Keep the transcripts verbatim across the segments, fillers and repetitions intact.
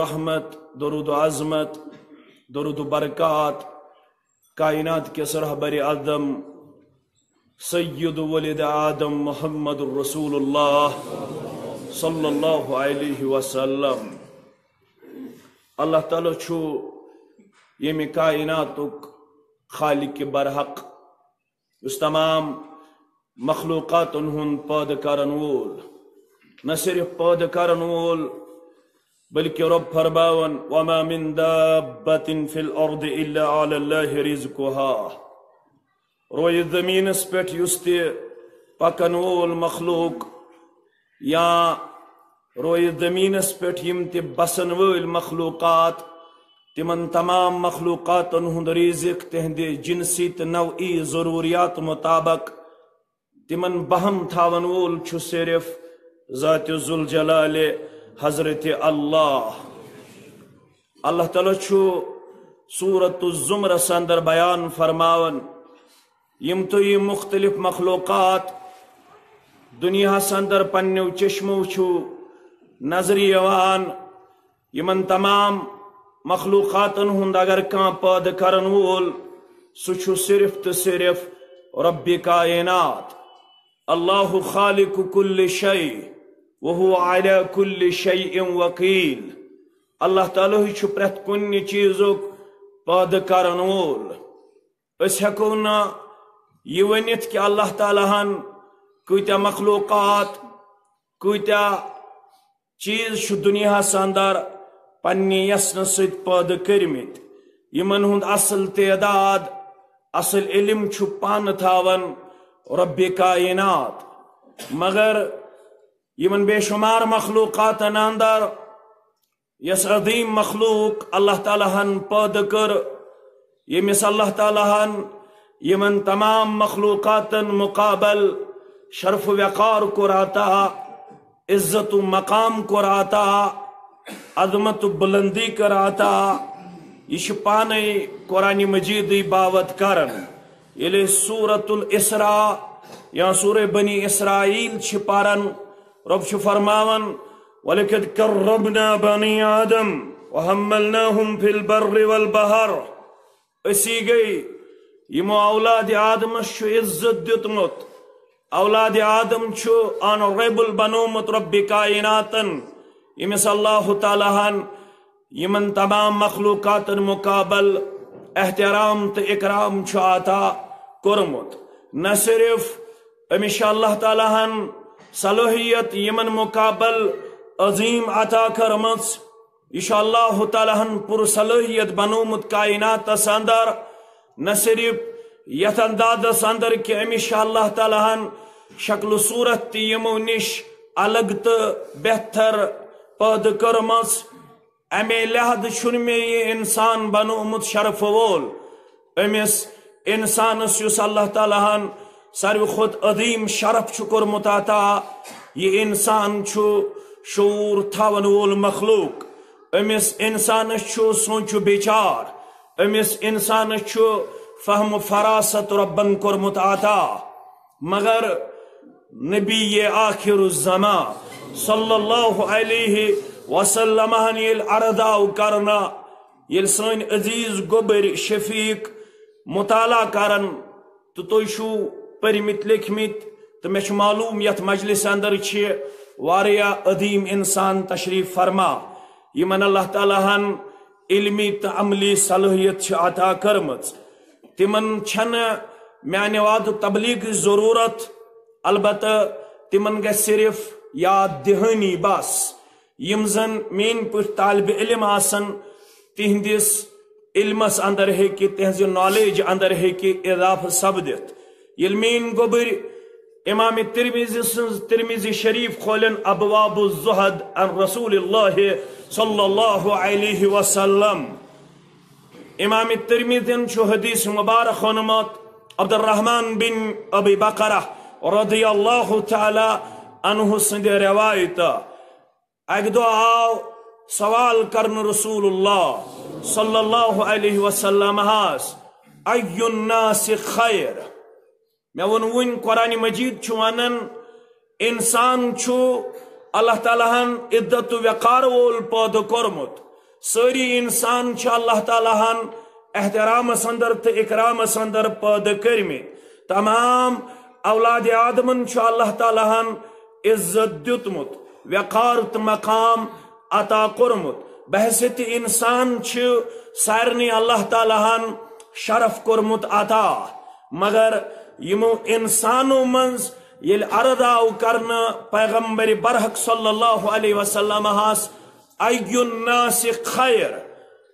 رحمت، درود و عظمت، درود و برکات کائنات کِس رہبر اعظم سید ولد آدم محمد رسول اللہ صلی اللہ علیہ وسلم۔ اللہ تعالیٰ چھُ ییٚمہِ کائناتُک خالق برحق، یُس تمام مخلوقاتن ہُنٛد پٲدٕ کرن وول، نہ صرف پٲدٕ کرن وول، بلکہ رب فرماوان، "وما من دابة في الأرض إلا على الله رزقها۔" رویہِ زمینس پٮ۪ٹھ یُس تہِ پکن وول مخلوق یا رویہِ زمینس پٮ۪ٹھ یِم تہِ بسن وٲلۍ مخلوقات، تِمن تمام مخلوقاتن ہُنٛد رزق، تِہنٛدِ جنسی تہٕ نوعی ضروریات مطابق تِمن بہم تھاون وول چھُ صرف ذات ذوالجلال حضرت اللہ۔ اللہ تعالیٰ چھُ سورۃ الزمرس اندر بیان فرماوان، یِم تُہۍ یِم مختلف مخلوقات دُنیاہس اندر پننیو چشمو چھُو نظرِ یِوان، یِمن تمام مخلوقاتن ہُنٛد اگر کانٛہہ پٲدٕ کرن وول، سُہ چھُ صرف تہٕ صرف رب کائنات۔ اللہ خالق کل شیء وهو علی کل شیء وکیل۔ اللہ تعالیٰ ہٕے چھُ پرٛٮ۪تھ کُنہِ چیٖزُک پٲدٕ کرن وول۔ أسۍ ہٮ۪کو نہٕ یہِ ؤنِتھ کہِ اللہ تعالیٰ ہن کۭتیاہ مخلوقات، کۭتیاہ چیٖز چھُ دُنیاہس اندر پننہِ یژھنہٕ سۭتۍ پٲدٕ کٔرمٕتۍ، یِمن ہُنٛد اصل تعداد، اصل علم چھُ پانہٕ تھاوان رب کائنات۔ مگر یِمن بے شمار مخلوقاتن اندر یۄس عظیم مخلوق اللہ تعالیٰ ہن پٲدٕ کٔر، ییٚمِس اللہ تعالیٰ ہن یِمن تمام مخلوقاتن مقابل شرف و وقار کوٚر عطا، عزت و مقام کوٚر عطا، عظمت و بلندی کٔر عطا، یہِ چھُ پانے قرآن مجیدٕے باوت کران۔ ییٚلہِ أسۍ سورۃ الاسراء یا سورہ بنی اسرائیل چھِ پران، رب چھُ فرماوان، "ولقد کرمنا بنی آدم وحملناهم في البر والبحر۔" أسی گٔے یِمو اولاد آدمس چھُ عزت دیُتمُت۔ اولاد آدم چھُ آنریبل بنومُت رب کائناتن، ییٚمِس اللہ تعالیٰ ہن یِمن تمام مخلوقاتن مقابل احترام تہٕ اکرام چھُ عطا کوٚرمُت۔ نہ صرف أمِس چھِ اللہ تعالیٰ ہن صلٲحیت یِمن مقابل عظیم عطا کٔرمٕژ، یہِ چھُ اللہ تعالیٰ ہن پُر صلٲحیت بنومُت کائناتس اندر۔ نہ صرف یتھ اندازس اندر کہِ أمِس چھِ اللہ تعالیٰ ہن شکل و صورت تہِ یِمو نِش الگ تہٕ بہتر پٲدٕ کٔرمٕژ، امے لحاظ چھُنہٕ مےٚ یہِ انسان بنومُت شرفہٕ وول۔ أمِس انسانس یُس اللہ تعالیٰ ہن ساروی کھۄتہٕ عظیم شرف چھُ کوٚرمُت عطا، یہِ انسان چھُ شعور تھاون وول مخلوق۔ أمِس انسانس چھُ سونچ و بچار، أمِس انسانس چھُ فہم و فراست ربن کوٚرمُت عطا۔ مگر نبی آخر الزمان صلی اللہ علیہ وسلم ہن ییٚلہِ عرض آو کرنہٕ، ییٚلہِ سٲنۍ عزیز گوٚبٕرۍ شفیق مطالعہ کرن تہٕ تُہۍ چھِو پٔرمٕتۍ لیکھمٕتۍ تہٕ مےٚ چھُ معلوم یتھ مجلس اندر چھِ واریاہ عظیم انسان تشریف فرما، یِمن اللہ تعالیٰ ہن علمی تہٕ عملی صلٲحیت چھِ عطا کٔرمٕژ۔ تِمن چھنہٕ میانہِ وعدٕ تبلیغٕچ ضروٗرت، البتہ تِمن گژھِ صرف یاد دہٲنی بس۔ یِم زن میٲنۍ پٲٹھۍ طالب علم آسن، تِہنٛدِس علمس اندر ہیٚکہِ، تِہنٛزِ نالیج اندر ہیٚکہِ اضافہٕ سپدِتھ۔ ییٚلہِ میٲنۍ گوٚبٕرۍ امام ترمذی سٕنٛز، ترمذی شریف کھولن ابواب الزہد عن رسول اللہ صلی اللہ علیہ وسلم۔ امام ترمذین چھُ حدیث مبارک ووٚنمُت عبد الرحمن بن ابی بکرہ رضی اللہ تعالی عنہ سٕنٛدِ روایتہٕ۔ اکہِ دۄہ آو سوال کرنہٕ رسول اللہ صلی اللہ علیہ وسلم ہس، "ای الناس خیر؟" مےٚ ووٚن وُنۍ، قرآن مجید چھُ ونان، انسان چھُ اللہ تعالیٰ ہن عزت و وقار وول پٲدٕ کوٚرمُت۔ سٲری انسان چھِ اللہ تعالیٰ ہن احترامس اندر تہٕ اکرامس اندر پٲدٕ کٔرمٕتۍ۔ تمام اولاد آدمن چھُ اللہ تعالیٰ ہن عزت دیُتمُت، وقار تہٕ مقام عطا کوٚرمُت۔ بحیثیت انسان چھِ سارنٕے اللہ تعالیٰ ہن شرف کوٚرمُت عطا۔ مگر یِمو انسانو منٛز ییٚلہِ عرض آو کرنہٕ پیغمبر برحق صلی اللہ علیہ وسلم ہس، "ای الناس خیر"،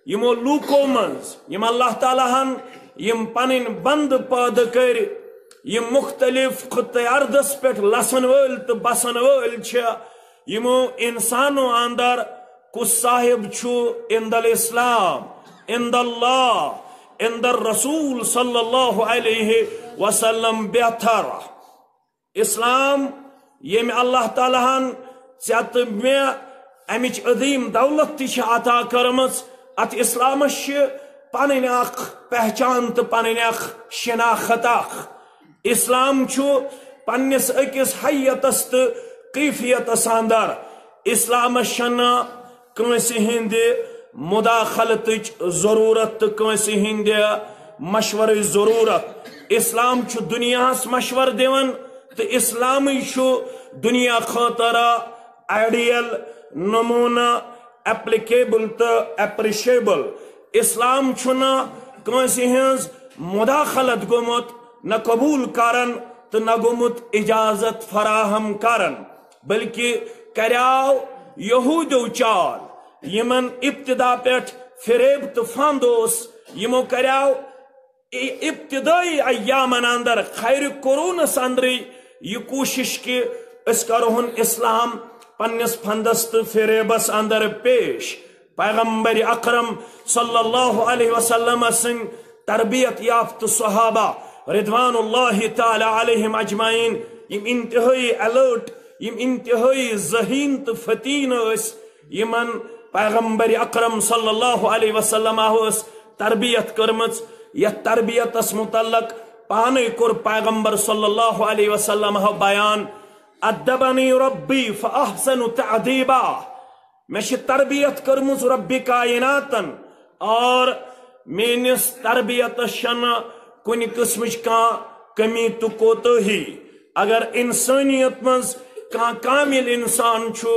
یِمو لوٗکو منٛز یِم اللہ تعالیٰ ہن یِم پنٕنۍ بندٕ پٲدٕ کٔرۍ، یِم مختلف خطہ ارضس پٮ۪ٹھ لسن وٲلۍ تہٕ بسن وٲلۍ چھِ، یِمو انسانو اندر کُس صاحب چھُ عند الاسلام، عند اللہ، عند الرسول صلی اللہ علیہ وسلم بہتر؟ اسلام، ییٚمہِ اللہ تعالیٰ ہن ژےٚ تہٕ مےٚ امِچ عظیم دولت تہِ چھِ عطا کٔرمٕژ، اتھ اسلامس چھِ پنٕنۍ اکھ پہچان تہٕ پنٕنۍ اکھ شناخت اکھ۔ اسلام چھُ پننِس أکِس حیتس تہٕ کیفیتس اندر۔ اسلامس چھنہٕ کٲنٛسہِ ہٕنٛدِ مداخلتٕچ ضروٗرت تہٕ کٲنٛسہِ ہٕنٛدِ مشورٕچ ضروٗرت۔ اسلام چھُ دُنیاہس مشورٕ دِوان تہٕ اسلامٕے چھُ دُنیا خٲطرٕ آئیڈیل، نمونہٕ، ایپلیکیبل تہٕ اپریشیبل۔ اسلام چھُنہٕ کٲنٛسہِ ہٕنٛز مداخلت گوٚمُت، نہ قبول کران تہٕ نہ گوٚمُت اجازت فراہم کران، بلکہ کریاو یہودیو چال، یمن ابتدا پٮ۪ٹھ فریب تہٕ فند اوس، یمو کریاو ای-، ابتدائی ایامن اندر، خیر قرونس اندرے، یہ کوشش کہ أسۍ کرہون اسلام پننس فندس تہٕ فریبس اندر پیش۔ پیغمبر اکرم صلی اللہ علیہ وسلم سٕنٛدۍ تربیت یافتہٕ صحابہ رضوان اللہ تعالی علیہم اجمعین، یم انتہائی الرٹ، یم انتہائی ذہین تہٕ فتین ٲسۍ، یمن پیغمبر اکرم صلی اللہ علیہ وسلم ٲس تربیت کٔرمٕژ۔ یتھ تربیتس متعلق پانے کوٚر پیغمبر صلی اللہ علیہ وسلم بیان، "ادبنی ربی فاحسن تعدیبا"، مےٚ چھِ تربیت کٔرمٕژ ربِ کائناتن، اور میٲنِس تربیتس چھنہٕ کُنہِ قٕسمٕچ کانٛہہ کمی تہٕ کوتٲہی۔ اگر انسٲنیت منٛز کانٛہہ کامل انسان چھُ،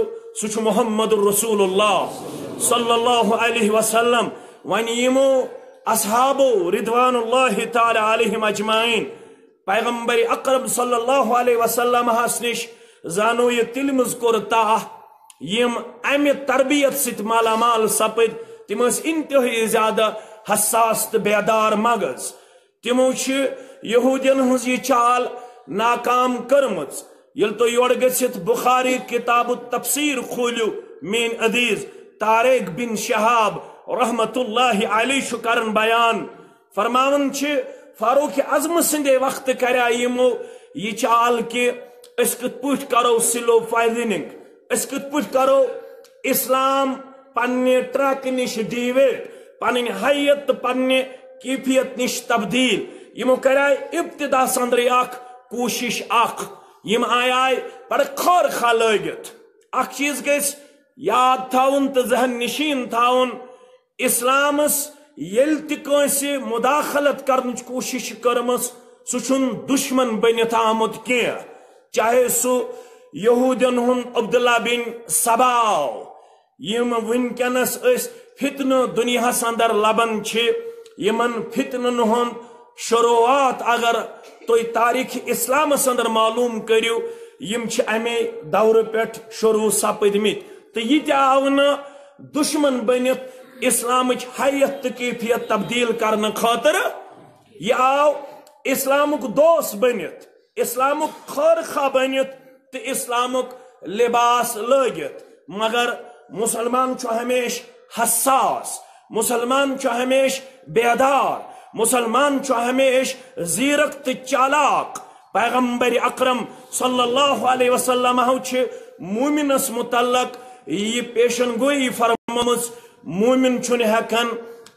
سُہ چھُ محمد رسول اللہ صلی اللہ علیہ وسلم۔ وۄنۍ یِمو اصحابو رضوان اللہ تعالی علیہم اجمعین پیغمبر اکرم صلی اللہ علیہ وسلم ہس نش زانو یہ تلمذ کوٚر تاہ، یم امہِ تربیت سۭتۍ مالا مال سپد، تم ٲسۍ انتہائی زیادہ حساس تہٕ بیدار مغز۔ تمو چھِ یہودین ہٕنٛز یہ چال ناکام کٔرمٕژ۔ ییٚلہِ تُہۍ یورٕ گٔژھِتھ بخاری کتاب التفسیر کھوٗلِو، میٲنۍ عزیز، طارق بن شہاب رحمت اللہ علیہ چھُ کران بیان، فرماوان چھِ، فاروق اعظم سٕنٛدے وقتہٕ کریٛا یِمو یہِ چال کہِ أسۍ کِتھ پٲٹھۍ کرو سلو پوائزننگ، أسۍ کِتھ پٲٹھۍ کرو اسلام پننہِ ٹریک نِش ڈیویٹ، پنٕنۍ حیت تہٕ پننہِ کیفیت نِش تبدیل۔ یِمو کریٛاے ابتدا سندرے اکھ کوٗشش اکھ، یِم آیے بڑٕ خٲر خواہ لٲگِتھ۔ اکھ چیٖز گژھِ یاد تھاوُن تہٕ ذہن نشین تھاوُن، اسلامس ییٚلہِ تہِ کٲنٛسہِ مداخلت کرنٕچ کوٗشش چھِ کٔرمٕژ، سُہ چھُنہٕ دُشمن بٔنِتھ آمُت کینٛہہ، چاہے سُہ یہودین ہُنٛد عبداللہ بن سبا، یِم وٕنکیٚنس أسۍ فتنہٕ دُنیاہس اندر لبان چھِ، یِمن فتنن ہُنٛد شروعات اگر تُہۍ تاریخ اسلامس اندر معلوم کٔرِو، یِم چھِ امے دورٕ پٮ۪ٹھ شروع سپٕدمٕتۍ، تہٕ یہِ تہِ آو نہٕ دشمن بٔنِتھ اسلامٕچ حیت تہٕ کیفیت تبدیل کرنہٕ خٲطرٕ، یہِ آو اسلامُک دوست بٔنِتھ، اسلامُک خٲر خواہ بٔنِتھ تہٕ اسلامُک لباس لٲگِتھ۔ مگر مسلمان چھُ ہمیشہ حساس، مسلمان چھُ ہمیشہ بیدار، مسلمان چھُ ہمیشہ زیرک تہٕ چالاک۔ پیغمبر اکرم صلی اللہ علیہ وسلم چھِ مومنس متعلق یہِ پیشن گویی فرمٲمٕژ، مومن چھُنہٕ ہٮ۪کان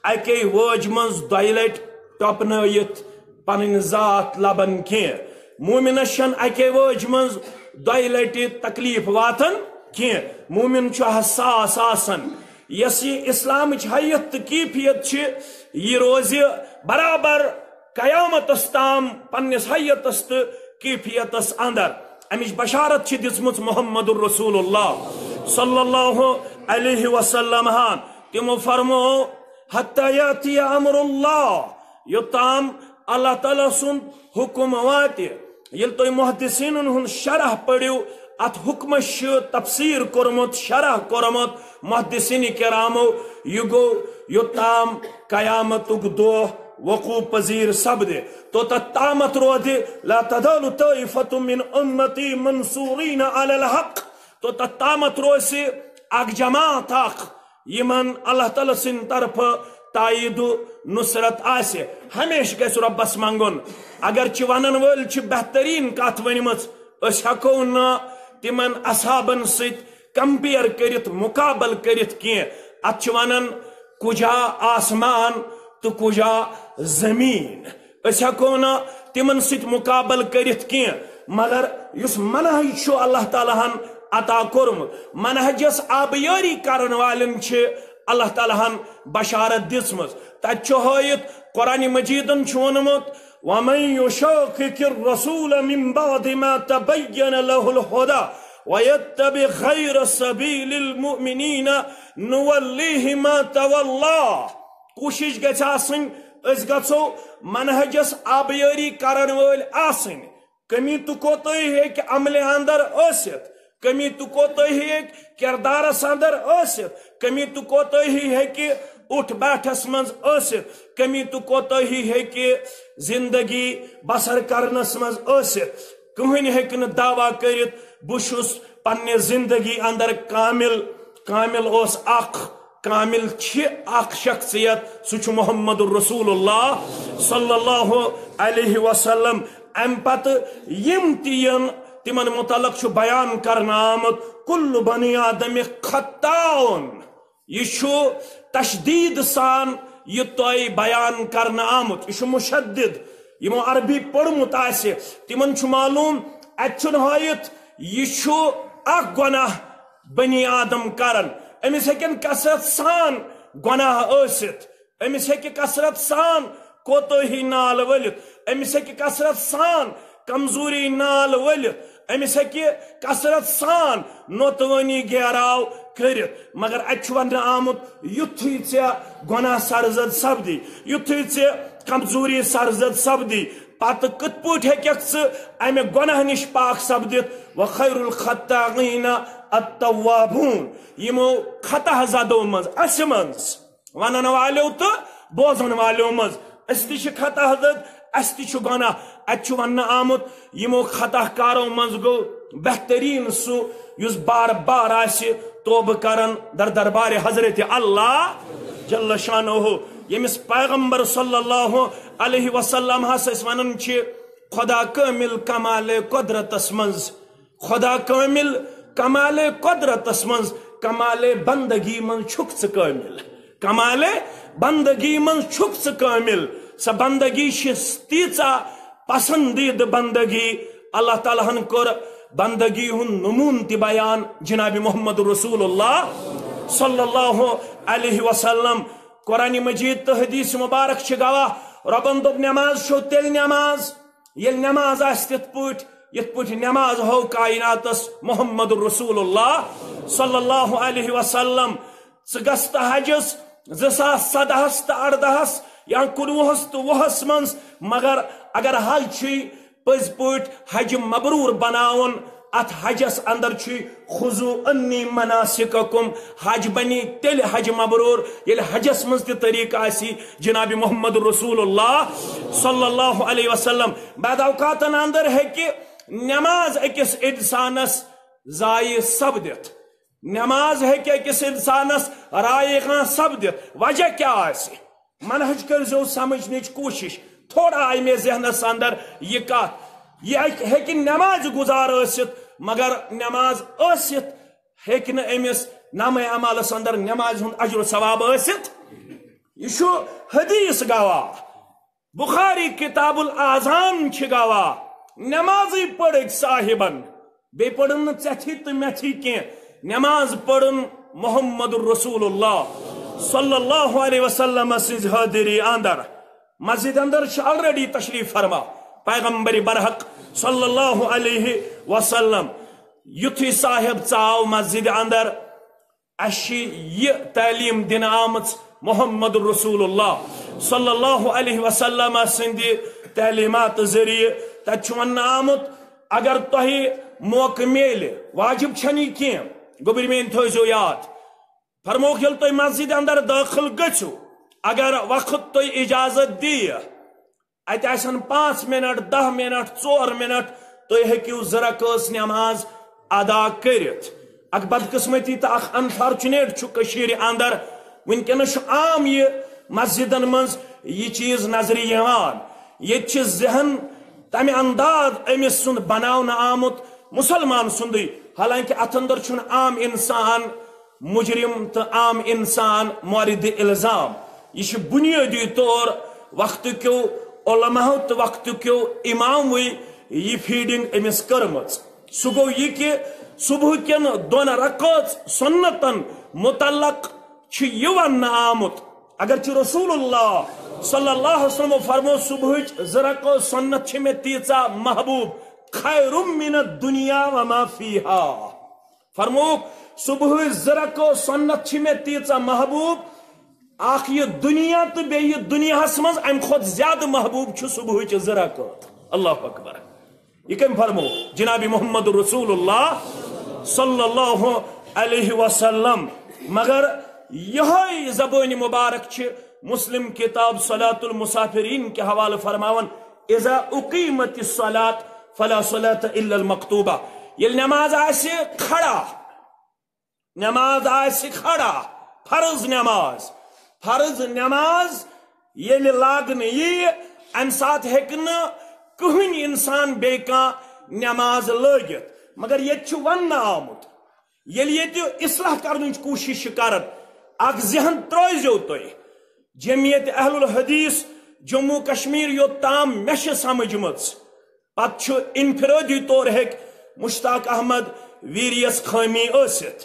اکے وٲج منٛز دۄیہِ لٹہِ ٹۄپنٲیِتھ پنٕنۍ ذات لبان کینٛہہ۔ مومنس چھنہٕ اکے وٲج منٛز دۄیہِ لٹہِ تکلیف واتان کینٛہہ۔ مومن چھُ حساس آسان۔ یۄس یہِ اسلامٕچ حیت تہٕ کیفیت چھِ، یہِ روزِ برابر قیامتس تام پننِس حیتس تہٕ کیفیتس اندر۔ امِچ بشارت چھِ دِژمٕژ محمد رسول اللہ صلی اللہ علیہ وسلم ہن۔ تِمو فرمو، "حتی یاتی امر اللہ"، یوٚتام اللہ تعالیٰ سُنٛد حکم واتہِ۔ ییٚلہِ تُہۍ محدثینن ہُنٛد شرح پٔرِو، اتھ حکمس چھُ تفسیر کوٚرمُت، شرح کوٚرمُت محدثین کرامو، یہِ گوٚو یوٚتام قیامتُک دۄہ وقوع پذیر سپدِ، توٚتتھ تامتھ روزِ، "لا تزال طائفة من امتی منصورین علی الحق"، توٚتتھ تامتھ روزِ اکھ جماعت اکھ، یمن اللہ تعالیٰ سٕنٛدِ طرفہٕ تائید و نصرت آسہِ۔ ہمیشہ گژھِ رۄبس منگُن۔ اگرچہ ونن وٲلۍ چھِ بہترین کتھ ؤنمٕژ، أسۍ ہٮ۪کو نہٕ تمن اصحابن سۭتۍ compare کٔرِتھ، مقابل کٔرِتھ کینٛہہ۔ اتھ چھِ ونان کجا آسمان تہٕ کجا زمین۔ أسۍ ہٮ۪کو نہٕ تِمن سۭتۍ مقابل کٔرِتھ کینٛہہ، مگر یُس منہج چھُ اللہ تعالیٰ ہن عطا کوٚرمُت، منہجس آبیٲری کرن والٮ۪ن چھِ اللہ تعالیٰ ہن بشارت دِژمٕژ۔ تتہِ چھُ ہٲیِتھ، قرآن مجیدن چھُ ووٚنمُت، "ومن یشاقق الرسول من بعد ما تبین له الهدى ویتبع غیر سبیل المؤمنین نولیہ ما تولی"۔ کوٗشِش گژھِ آسٕنۍ، أسۍ گژھو منہجس آبیٲری کرن وٲلۍ آسٕنۍ۔ کمی تہٕ کوتٲہی ہیٚکہِ عملہِ اندر ٲسِتھ، کمی تہٕ کوتٲہی ہیٚکہِ کردارس اندر ٲسِتھ، کمی تہٕ کوتٲہی ہیٚکہِ اُٹھ بیٹھس منٛز ٲسِتھ، کمی تہٕ کوتٲہی ہیٚکہِ زندگی بسر کرنس منٛز ٲسِتھ۔ کٕہٕنۍ ہیٚکہِ نہٕ دعویٰ کٔرِتھ، "بہٕ چھُس پننہِ زندگی اندر کامل۔" کامل اوس اکھ، کامل چھِ اکھ شخصیت، سُہ چھُ محمد رسول اللہ صلی اللہ علیہ وسلم۔ امہِ پتہٕ یِم تہِ یِن، تِمن متعلق چھُ بیان کرنہٕ آمُت، "کل بنی آدم خطاؤن"۔ یہِ چھُ تشدید سان یہِ تۄہہِ بیان کرنہٕ آمُت، یہِ چھُ مشدد۔ یِمو عربی پوٚرمُت آسہِ، تِمن چھُ معلوم، اتہِ چھُنہٕ ہٲیِتھ یہِ چھُ اکھ گۄناہ بنی آدم کران۔ أمِس ہیٚکن کثرت سان گۄناہ ٲسِتھ، أمِس ہیٚکہِ کثرت سان کوتٲہی نال ؤلِتھ، أمِس ہیٚکہِ کثرت سان کمزوری نال ؤلِتھ، أمِس ہیٚکہِ کثرت سان نوتوٲنی گیراو کٔرِتھ۔ مگر اتہِ چھُ وننہٕ آمُت، یُتھُے ژےٚ گۄناہ سرزد سپدی، یُتھُے ژےٚ کمزوری سرزد سپدی، پتہٕ کِتھ پٲٹھۍ ہیٚککھ ژٕ امہِ گۄناہ نِش پاک سپدِتھ؟ "وخیر الخطائین التوابون"، یِمو خطا زدو منٛز، اسہِ منٛز، ونن والیو تہٕ بوزن والیو منٛز، أسۍ تہِ چھِ خطا زد، اسہِ تہِ چھُ گۄناہ۔ اتہِ چھُ وننہٕ آمُت، یِمو خطا کارو منٛز گوٚو بہترین سُہ یُس بار بار آسہِ توبہٕ کران در دربارِ حضرت اللہ جل شانہ، ییٚمِس پیغمبر صلی اللہ علیہ وسلم ہس أسۍ ونان چھِ، "خدا کٲمل کمال قدرتس منٛز، خدا کٲمل کمال قدرتس منٛز، کمال بندگی منٛز چھُکھ ژٕ کٲمل، کمال بندگی منٛز چھُکھ ژٕ کٲمل۔" سۄ بندگی چھِ تیٖژاہ پسندیدٕ بندگی۔ اللہ تعالیٰ ہن کوٚر بندگی ہُنٛد نموٗن تہِ بیان جناب محمد رسول اللہ صلی اللہ علیہ وسلم۔ قرآن مجید تہٕ حدیث مبارک چھِ گواہ، رۄبن دوٚپ، "نماز چھو تیٚلہِ نماز، ییٚلہِ نماز آسہِ تِتھ پٲٹھۍ، یِتھ پٲٹھۍ نماز ہوو کائناتس محمد رسول اللہ صلی اللہ علیہ وسلم۔" ژٕ گژھ تہٕ حجس زٕ ساس سدہس تہٕ اردہس یا کُنوُہس تہٕ وُہس منٛز، مگر اگر حج چھُے پٔزۍ پٲٹھۍ حج مبرور بناوُن، اتھ حجس اندر چھُے "خذوا عنی مناسککم"، حج بنی تیٚلہِ حج مبرور ییٚلہِ حجس منٛز تہِ طریقہٕ آسی جناب محمد رسول اللہ صلی اللہ علیہ وسلم۔ بعض اوقاتن اندر ہیٚکہِ نماز أکِس انسانس ضایع سپدِتھ۔ نماز ہیٚکہِ أکِس انسانس رایگان سپدِتھ۔ وجہ کیٛاہ آسہِ؟ منہج کٔرزیو سمجھنٕچ کوٗشش۔ تھوڑا آیہِ مےٚ ذہنس اندر یہِ کتھ۔ یہِ ہیٚکہِ، ہیٚکہِ نمازِ گُزار ٲسِتھ، مگر نماز ٲسِتھ ہیٚکہِ نہٕ أمِس نامہ اعمالس اندر نمازِ ہُنٛد اجر و ثواب ٲسِتھ۔ یہِ چھُ حدیث گواہ۔ بخاری کتاب الاذان چھِ گواہ، نمازٕے پٔرٕکھ صاحبن، بیٚیہِ پٔرٕن نہٕ ژٮ۪تھی تہٕ مٮ۪تھی کینٛہہ، نماز پٔرٕن محمد رسول اللہ صلی اللہ علیہ وسلم سٕنٛزِ حٲضری اندر، مسجد اندر چھِ already تشریف فرما پیغمبر برحق صلی اللہ علیہ وسلم۔ یُتھُے صاحب ژاو مسجد اندر، اَسہِ چھِ یہِ تعلیٖم دِنہٕ آمٕژ محمد رسول اللہ صلی اللہ علیہ وسلم سٕنٛدِ تعلیٖمات ذٔریعہٕ۔ تَتہِ چھُ وننہٕ آمُت، اگر تۄہہِ موقعہٕ میلہِ، واجب چھَنہٕ یہِ کینٛہہ، گوٚبرۍ میٛٲنۍ تھٲیزیو یاد۔ فرمووُکھ، ییٚلہِ تُہۍ مسجد اندر دٲخل گٔژھِو، اگر وقت تُہۍ اجازت دِیہِ، اتہِ آسن پانٛژھ منٹ، دَہ منٹ، ژور منٹ، تُہۍ ہیٚکِو زٕ رکٲژ نماز ادا کٔرِتھ۔ اکھ بدقسمتی تہٕ اکھ unfortunate چھُ کٔشیٖرِ اندر، وٕنکیٚنس چھُ عام یہِ مسجدن منٛز یہِ چیٖز نظرِ یِوان۔ ییٚتہِ چھِ ذہن تمہِ انداز أمِس سُنٛد بناونہٕ آمُت مسلمان سُنٛدٕے، حالانکہ اتھ اندر چھُنہٕ عام انسان مجرم تہٕ عام انسان مورد الزام۔ یہِ چھُ بنیٲدی طور وقتہٕ کیو علماہو تہٕ وقتہٕ کیو اماموٕے یہِ feeding أمِس کٔرمٕژ۔ سُہ گوٚو یہِ کہِ صبح کٮ۪ن دۄن رکٲژ سنتن متعلق چھُ یہِ وننہٕ آمُت، اگرچہِ رسول اللہ صلی اللہ علیہ وسلم فرمو، صبحٕچ زٕ رکٲژ سنت چھِ مےٚ تیٖژاہ محبوب، خیر من الدنیا وما فیہا۔ فرمووُکھ، صبحٕچ زٕ رکٲژ سنت چھِ مےٚ تیٖژاہ محبوب، اکھ یہِ دُنیا تہٕ بیٚیہِ یہِ دُنیاہس منٛز امہِ کھۄتہٕ زیادٕ محبوب چھُ صبحٕچ زٕ رکٲژ۔ اللہ اکبر۔ یہِ کٔمۍ فرمو؟ جناب محمد رسول اللہ صلی اللہ علیہ وسلم۔ مگر یہے زبان مبارک چھِ مسلم کتاب صلاۃ المسافرین کہِ حوالہٕ فرماوان، اذا اقیمت الصلاۃ فلا صلاۃ الا المکتوبہ۔ ییٚلہِ نماز آسہِ کھڑا، نماز آسہِ کھڑا، فرض نماز، فرض نماز ییٚلہِ لاگنہٕ ییہِ، امہِ ساتہٕ ہیٚکہِ نہٕ کٕہٕنۍ انسان بیٚیہِ کانٛہہ نماز لٲگِتھ۔ مگر ییٚتہِ چھُ وننہٕ آمُت، ییٚلہِ ییٚتہِ اصلاح کرنٕچ کوٗشش چھِ کران، اکھ ذہن ترٲوزیو تُہۍ، جمعیت اہل الحدیث جموں کشمیر یوٚت تام مےٚ چھِ سمجھمٕژ، پتہٕ چھُ انفرٲدی طور ہیٚکہِ مشتاق احمد ویریس خٲمی ٲسِتھ،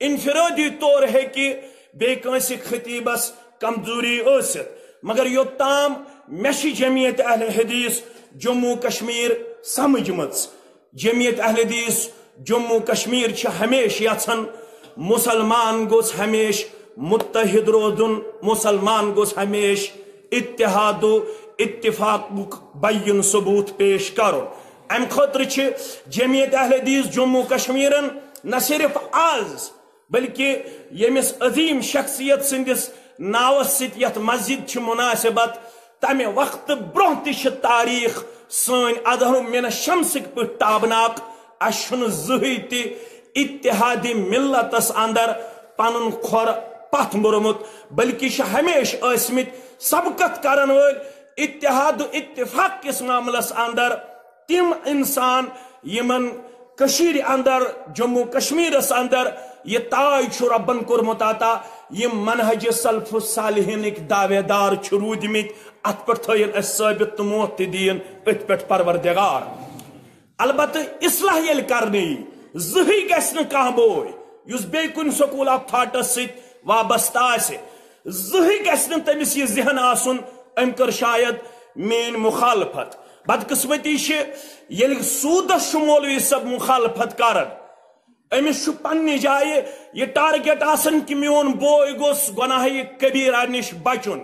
انفرٲدی طور ہیٚکہِ بیٚیہِ کٲنٛسہِ خطیبس کمزوری ٲسِتھ، مگر یوٚت تام مےٚ چھِ جمعیت اہل حدیث جموں کشمیر سمجھمٕژ، جمعیت اہل حدیث جموں کشمیر چھِ ہمیشہِ یژھان مسلمان گوٚژھ ہمیشہِ متحد روزُن، مسلمان گوٚژھ ہمیشہِ اتحاد و اتفاقُک بیان ثبوت پیش کرُن۔ امہِ خٲطرٕ چھِ جمعیت اہل حدیث جموں کشمیرن نہ صرف از بلکہ ییٚمِس عظیم شخصیت سٕنٛدِس ناوس سۭتۍ یتھ مسجد چھِ مناسبت، تمہِ وقتہٕ برونٛہہ تہِ چھِ تاریخ سٲنۍ اظہر من الشمسٕکۍ پٲٹھۍ تابناک۔ اسہِ چھُنہٕ زٕہٕے تہِ اتحادی ملتس اندر پنُن کھۄر پتھ موٚرمُت، بلکہ چھِ ہمیشہِ ٲسمٕتۍ سبقت کرن وٲلۍ اتحاد و اتفاق کِس معاملس اندر تِم انسان یِمن کشمیر اندر، جموں کشمیرس اندر یہ تاج چھُ ربن کوٚرمُت عطا، یِم منہج سلف الصالحینٕکۍ دعوے دار چھِ روٗدمٕتۍ، اتھ پٮ۪ٹھ تھٲیِن اسہِ ثٲبت تہٕ موت تہِ دِیِن أتھۍ پٮ۪ٹھ پروردگار۔ البتہ اصلاح ییٚلہِ کرنہٕ یی، زٕہٕے گژھِ نہٕ کانٛہہ بوے یُس بیٚیہِ کُنہِ school of thoughtس سۭتۍ وابستہٕ آسہِ، زٕہٕے گژھِ نہٕ تٔمِس یہِ ذہن آسُن أمۍ کٔر شاید میٲنۍ مخالفت۔ بدقسمتی چھِ ییٚلہِ سوٗدس چھُ مولوی صٲب مخالفت کران، أمِس چھُ پننہِ جایہِ یہِ target آسان کہِ میون بوے گوٚژھ گۄناہہِ کبیرہ نِش بچُن۔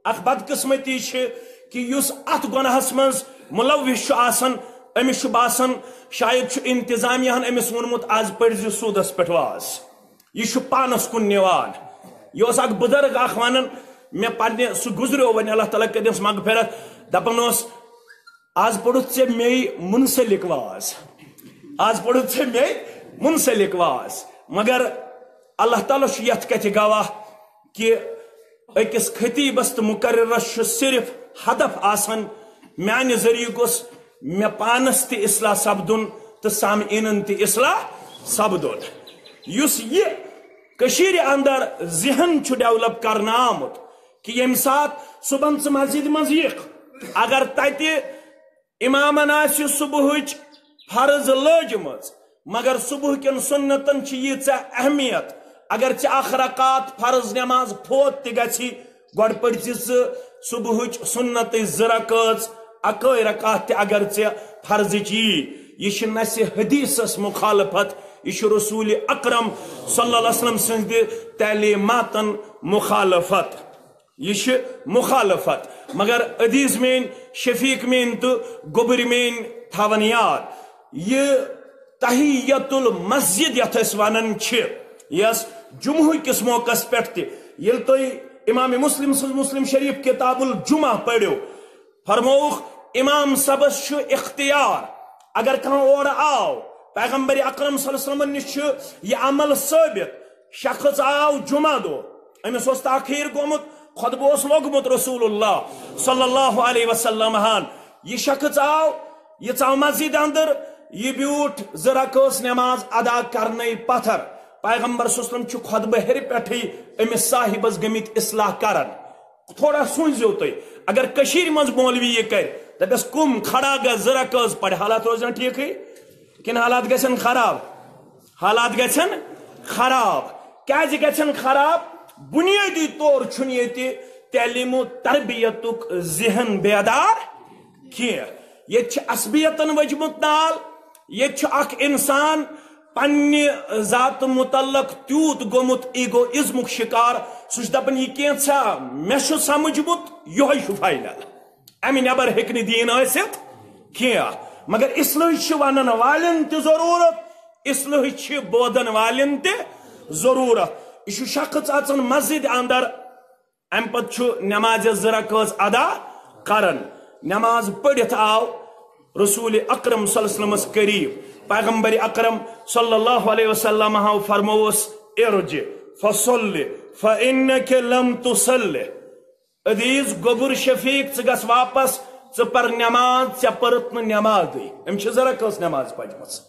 اکھ بدقسمتی چھِ کہِ یُس اتھ گۄناہس منٛز ملوث چھُ آسان، أمِس چھُ باسان شاید چھُ انتظامیہ ہن أمِس ووٚنمُت، از پٔرزِ سوٗدس پٮ۪ٹھ واز۔ یہِ چھُ پانس کُن نِوان۔ یہِ اوس اکھ بُزرگ اکھ ونان، مےٚ پننہِ، سُہ گُزریو وۄنۍ، اللہ تعالیٰ کٔرِنَس مغفرت، دپان اوس، از پوٚرُتھ ژےٚ مے منسلک واز، از پوٚرُتھ ژےٚ مے منسلک واز۔ مگر اللہ تعالیٰ چھُ یتھ کتھِ گواہ کہِ أکِس خطیبس تہٕ مقررس چھُ صرف ہدف آسان، میانہِ ذٔریعہٕ گوٚژھ مےٚ پانس تہِ اصلاح سپدُن تہٕ سامعیٖنن تہِ اصلاح سپدُن۔ یُس یہِ کٔشیٖرِ اندر ذہن چھُ develop کرنہٕ آمُت کہِ ییٚمہِ ساتہٕ صبحن ژٕ مسجدِ منٛز یِکھ، اگر تتہِ امامن آسہِ صبحٕچ فرض لٲجمٕژ، مگر صبح کٮ۪ن سنتن چھِ ییٖژاہ اہمیت، اگر ژےٚ اکھ رکعت فرض نماز فوت تہِ گژھی، گۄڈٕ پٔرۍ زِ ژٕ صبحٕچ سُنتٕچ زٕ رکٲژ، اکٲے رکعت تہِ اگر ژےٚ فرضٕچ یی۔ یہِ چھِ نسِ حدیثس مخالفت، یہِ چھُ رسول اکرم صلی اللہ علیہ وسلم سٕنٛدِ تعلیماتن مخالفت۔ یہِ چھِ مخالفت۔ مگر عزیز میٲنۍ، شفیق میٲنۍ تہٕ گوٚبٕرۍ میٲنۍ تھاون یاد، یہِ تحیت المسجد یتھ أسۍ ونان چھِ، یس جمعہ کِس موقعس پٮ۪ٹھ تہِ، ییٚلہِ تُہۍ امام مسلم سٕنٛز مسلم شریف کتاب الجمعہ پٔرِو، فرمووُکھ، امام صٲبس چھُ اختیار، اگر کانٛہہ اورٕ آو، پیغمبر اکرم صلی اللہ علیہ وسلم نِش چھُ یہِ عمل ثٲبت، شخص آو جمعہ دۄہ، أمِس اوس تاخیر گوٚمُت، خطبہٕ اوس لوٚگمُت رسول اللہ صلی اللہ علیہ وسلم ہن۔ یہِ شخص آو، یہِ ژاو مسجد اندر، یہِ بیوٗٹھ زٕ رکٲژ نماز ادا کرنے پتھر۔ پیغمبر صلی اللہ علیہ وسلم چھُ خطبہٕ ہیٚرِ پٮ۪ٹھٕے أمِس صاحبس گٔمٕتۍ اصلاح کران۔ تھوڑا سوٗنٛچزیو تُہۍ، اگر کٔشیٖرِ منٛز مولوی یہِ کرِ، دپٮ۪س، "قم، کھڑا گژھ، زٕ رکٲژ پرِ"، حالات روزن ٹھیٖکھٕے؟ کِنہٕ حالات گژھن خراب؟ حالات گژھن خراب۔ کیازِ گژھن خراب؟ بنیٲدی طور چھُنہٕ ییٚتہِ تعلیٖم و تربیتُک ذہن بیدار کینٛہہ۔ ییٚتہِ چھِ عصبیتن ؤجمُت نال، ییٚتہِ چھُ اکھ انسان پننہِ ذاتہٕ متعلق تیوٗت گوٚمُت ایگوازمُک شکار، سُہ چھُ دپان، "یہِ کینٛژھا مےٚ چھُ سمجھمُت، یِہوٚے چھُ فاینل۔" امہِ نٮ۪بر ہیٚکہِ نہٕ دیٖن ٲسِتھ کینٛہہ۔ مگر اصلٲحی چھِ ونن والٮ۪ن تہِ ضروٗرت، اصلٲحی چھِ بوزن والٮ۪ن تہِ ضروٗرت۔ یہِ چھُ شخص اژان مسجد اندر، امہِ پتہٕ چھُ نمازِ زٕ رکٲژ ادا کران۔ نماز پٔرِتھ آو رسول اکرم صلی اللہ علیہ وسلمس قریب۔ پیغمبر اکرم صلی اللہ علیہ وسلم ہاو فرمووس، "ارجع فصل فانک لم تصل۔" عزیز گوٚبُر شفیق، ژٕ گژھ واپس، ژٕ پر نماز، ژےٚ پٔرٕتھ نہٕ نمازٕے۔ أمۍ چھِ زٕ رکٲژ نماز پجمٕژ۔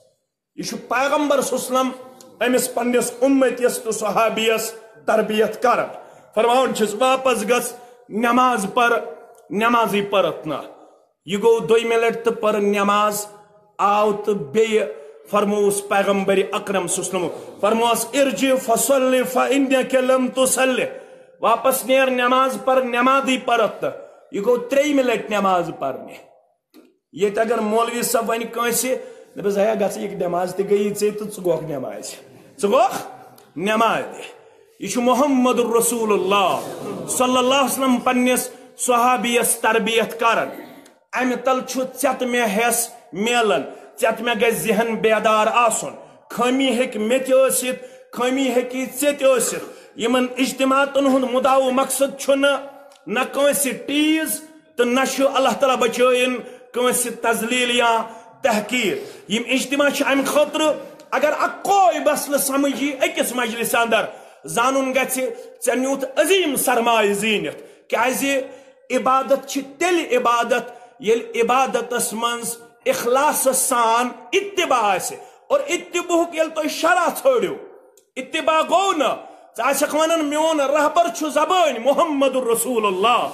یہِ چھُ پیغمبر صلی اللہ علیہ وسلم أمِس پننِس اُمتِس تہٕ صحابیس تربیت کران۔ فرماوان چھِس، "واپس گژھ، نماز پر، نمازٕے پٔرٕتھ نہٕ۔" یہِ گوٚو دوٚیمہِ لٹہِ تہٕ پٔر نماز، آو تہٕ بیٚیہِ فرمووُس پیغمبر اکرم صلی اللہ علیہ وسلم، فرمووس، "ارجع فصل فانک لم تصل۔" واپس نیر، نماز پر، نمازٕے پٔرٕتھ نہٕ۔ یہِ گوٚو ترٛیٚیِمہِ لٹہِ نماز پرنہِ۔ ییٚتہِ اگر مولوی صٲب ونہِ کٲنٛسہِ، دپس، "ہے، گژھ، یہِ نماز تہِ گٔیی ژےٚ تہٕ ژٕ گوکھ نمازِ۔ ژٕ گوکھ نمازِ۔" یہِ چھُ محمد رسول اللہ صلی اللہ علیہ وسلم پننِس صحابیس تربیت کران۔ امہِ تل چھُ ژےٚ تہٕ مےٚ حصہٕ میلان، ژےٚ تہٕ مےٚ گژھِ ذہن بیدار آسُن۔ خٲمی ہیٚکہِ مےٚ تہِ ٲسِتھ، خٲمی ہیٚکہِ ژےٚ تہِ ٲسِتھ۔ یِمن اجتماعاتن ہُنٛد مُدعا و مقصد چھُنہٕ نہ کٲنٛسہِ ٹیٖز، تہٕ نہ چھُ اللہ تعالیٰ بچٲیِن کٲنٛسہِ تذلیل یا تحقیر۔ یِم اجتماع چھِ امہِ خٲطرٕ، اگر اکوے مسلہٕ سمجھی أکِس مجلس اندر، زانُن گژھِ ژےٚ نیوٗتھ عظیٖم سرمایہِ زیٖنِتھ۔ کیازِ؟ عبادت چھِ تیٚلہِ عبادت، ییٚلہِ عبادتس منٛز اخلاصس سان اتباع آسہِ۔ اور اتباعُک ییٚلہِ تُہۍ شرح ژھٲنٛڈِو، اتباع گوٚو نہٕ، ژٕ آسکھ ونان، "میون رہبر چھُ زبٲنۍ محمد رسول اللہ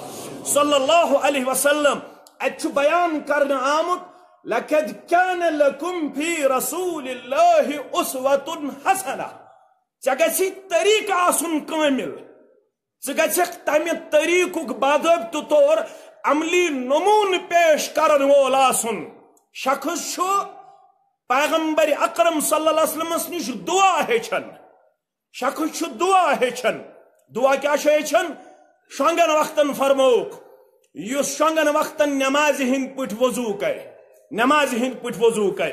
صلی اللہ علیہ وسلم۔" اتہِ چھُ بیان کرنہٕ آمُت، "لقد کان لکم فی رسول اللہ اسوۃ حسنہ۔" ژےٚ گژھی طریقہٕ آسُن کٲمل، ژٕ گژھکھ تمہِ طریقُک باضٲبطہٕ طور عملی نموٗنہٕ پیش کرن وول آسُن۔ شخص چھُ پیغمبر اکرم صلی اللہ علیہ وسلمس نِش دعا ہیٚچھان۔ شخص چھُ دعا ہیٚچھان۔ دعا کیٛاہ چھُ ہیٚچھان؟ شۄنٛگن وقتن فرمووُکھ، یُس شۄنٛگن وقتن نمازِ ہٕنٛدۍ پٲٹھۍ وضوٗ کرِ، نمازِ ہٕنٛدۍ پٲٹھۍ وضوٗ کرِ۔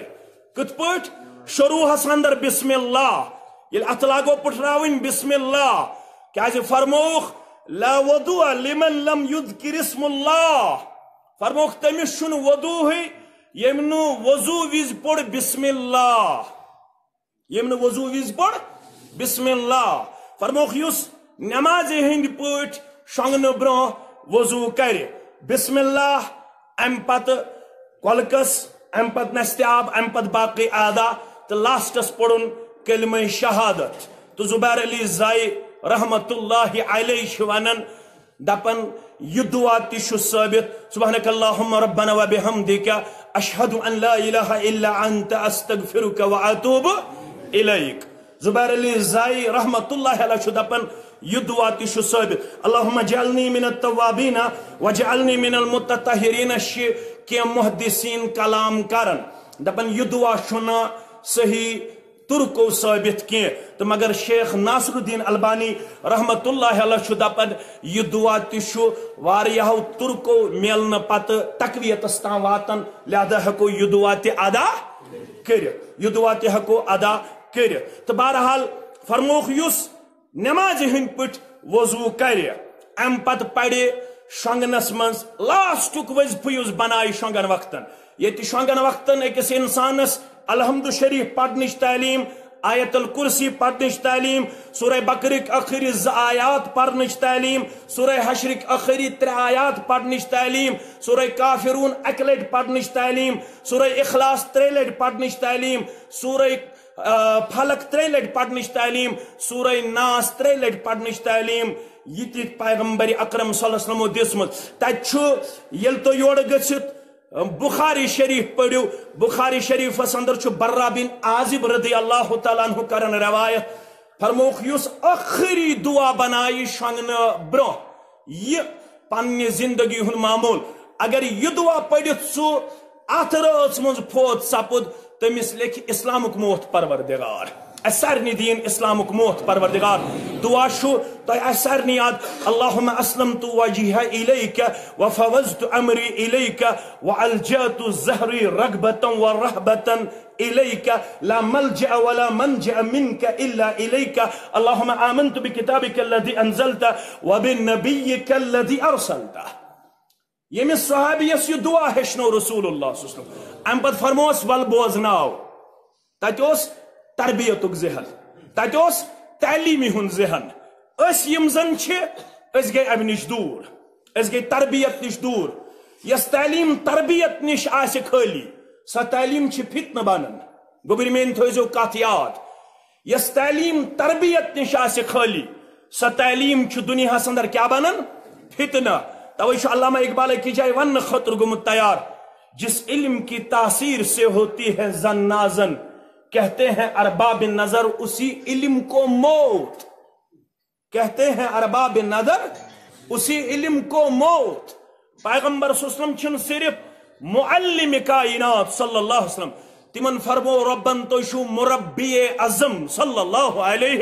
کِتھ پٲٹھۍ؟ شروٗعس اندر بسم اللہ، ییٚلہِ اتھٕ لاگو پٕٹھراوٕنۍ بسم اللہ، کیٛازِ فرمووُکھ، "لا وضوء لمن لم یذکر اسم اللہ"۔ فرمووُکھ، تٔمِس چھُنہٕ وضوٗہٕے، ییٚمۍ نہٕ وضوٗ وِزِ پوٚر بسم اللہ۔ ییٚمۍ نہٕ وضوٗ وِزِ پوٚر بسم اللہ۔ فرمووُکھ، یُس نمازِ ہٕنٛدۍ پٲٹھۍ شۄنٛگنہٕ برٛونٛہہ وضوٗ کرِ، بسم اللہ، امہِ پتہٕ کۄلکس، امہِ پتہٕ نستیاب، امہِ پتہٕ باقٕے اعضا، تہٕ لاسٹس پوٚرُن کلمہ شہادت۔ تہٕ زبیر علی زائی رحمت اللہ علیہ چھِ ونان، دپان، یہِ دعا تہِ چھُ ثٲبت، "سبحانک اللہم ربنا و بحمدک، اشہد ان لا الہ الا انت، استغفرک و اتوب الیک۔" زبیر علی زائی رحمت اللہ علیہ چھُ دپان، یہِ دعا تہِ چھُ ثٲبت، اللہم اجعلنی من التوابین واجعلنی من المتطہرین، چھِ کینٛہہ محدثین کلام کران، دپان یہِ دعا چھُنہٕ صحیح ترکو ثٲبت کینٛہہ۔ تہٕ مگر شیخ ناصر الدین البانی رحمت اللہ علیہ چھُ دپان، یہِ دعا تہِ چھُ واریاہو ترکو میلنہٕ پتہٕ تقویتس تام واتان، لہذا ہیٚکو یہِ دعا تہِ ادا کٔرِتھ، یہِ دعا تہِ ہیٚکو ادا کٔرِتھ۔ تہٕ بہرحال فرمووُکھ، یُس نمازِ ہٕنٛدۍ پٲٹھۍ وضو کرِ، امہِ پتہٕ پرِ شۄنگنس منٛز لاسٹُک وظیفہٕ یُس بنایہِ شۄنگن وقتن۔ ییٚتہِ شۄنگن وقتن أکِس انسانس الحمد شریف پرنٕچ تعلیٖم، آیت الکرسی پرنٕچ تعلیٖم، سورہ بقرٕکۍ ٲخری زٕ آیات پرنٕچ تعلیٖم، سورہ حشرٕکۍ ٲخری ترٛےٚ آیات پرنٕچ تعلیٖم، سورہ کافرون اکہِ لٹہِ پرنٕچ تعلیٖم، سورہ اخلاص ترٛیٚیہِ لٹہِ پرنٕچ تعلیٖم، سورہ آ، فلق ترٛیٚیہِ لٹہِ پرنٕچ تعلیٖم، سورہ ناس ترٛیٚیہِ لٹہِ پرنٕچ تعلیٖم، یہِ تہِ پیغمبر اکرم صلی اللہ علیہ وسلمو دِژمٕژ۔ تتہِ چھُ، ییٚلہِ تُہۍ یورٕ گٔژھِتھ، بخاری شریف پٔرِو، بخاری شریفس اندر چھُ برا بن عازب رضی اللہ تعالیٰ عنہ کران روایت، فرمووُکھ، یُس ٲخری دعا بنایہِ شۄنگنہٕ برونٛہہ، یہِ پننہِ زندگی ہُنٛد معمول۔ اگر یہِ دعا پٔرِتھ سُہ اتھ رٲژ منٛز فوت سپُد، تٔمِس لیکھِ اسلامُک موتھ پروردگار۔ اسہِ سارنٕے دِیِن اسلامُک موتھ پروردگار۔ دعا چھُ تۄہہِ اسہِ سارنٕے یاد، اللہم اسلمت وجہی الیک وفوضت امری الیک والجأت ظہری رغبة ورہبة الیک، لا ملجأ ولا منجأ منک الا الیک، اللہم آمنت بکتابک الذی انزلت وبنبیک الذی ارسلت۔ ییٚمِس صحابیس یہِ دعا ہیٚچھنو رسول اللہ صلی اللہ علیہ وسلم، امہِ پتہٕ فرموس، ول بوزناو۔ تتہِ اوس تربیتُک ذہن، تتہِ اوس تعلیٖمی ہُنٛد ذہن۔ أسۍ یِم زن چھِ، أسۍ گٔے امہِ نِش دوٗر، أسۍ گٔے تربیت نِش دوٗر۔ یۄس تعلیٖم تربیت نِش آسہِ خٲلی، سۄ تعلیٖم چھِ فتنہٕ بنان۔ گوٚبرۍ میٲنۍ تھٲیزیو کتھ یاد، یۄس تعلیٖم تربیت نِش آسہِ خٲلی، سۄ تعلیٖم چھِ دُنیاہس اندر کیٛاہ بنان؟ فتنہ۔ توے چھُ علامہ اقبال أکِس جایہِ وننہٕ خٲطرٕ گوٚمُت تیار، جس علم کی تاثیر سے ہوتی ہے زن نازن، کہتے ہیں ارباب نظر اسی علم کو موت۔ کہتے ہیں ارباب نظر اسی علم کو موت۔ پیغمبر صلی اللہ علیہ وسلم چھِنہٕ صرف معلم کائنات صلی اللہ علیہ وسلم، تِمن فرمو رۄبن، تُہۍ چھِو مربی اعظم صلی اللہ علیہ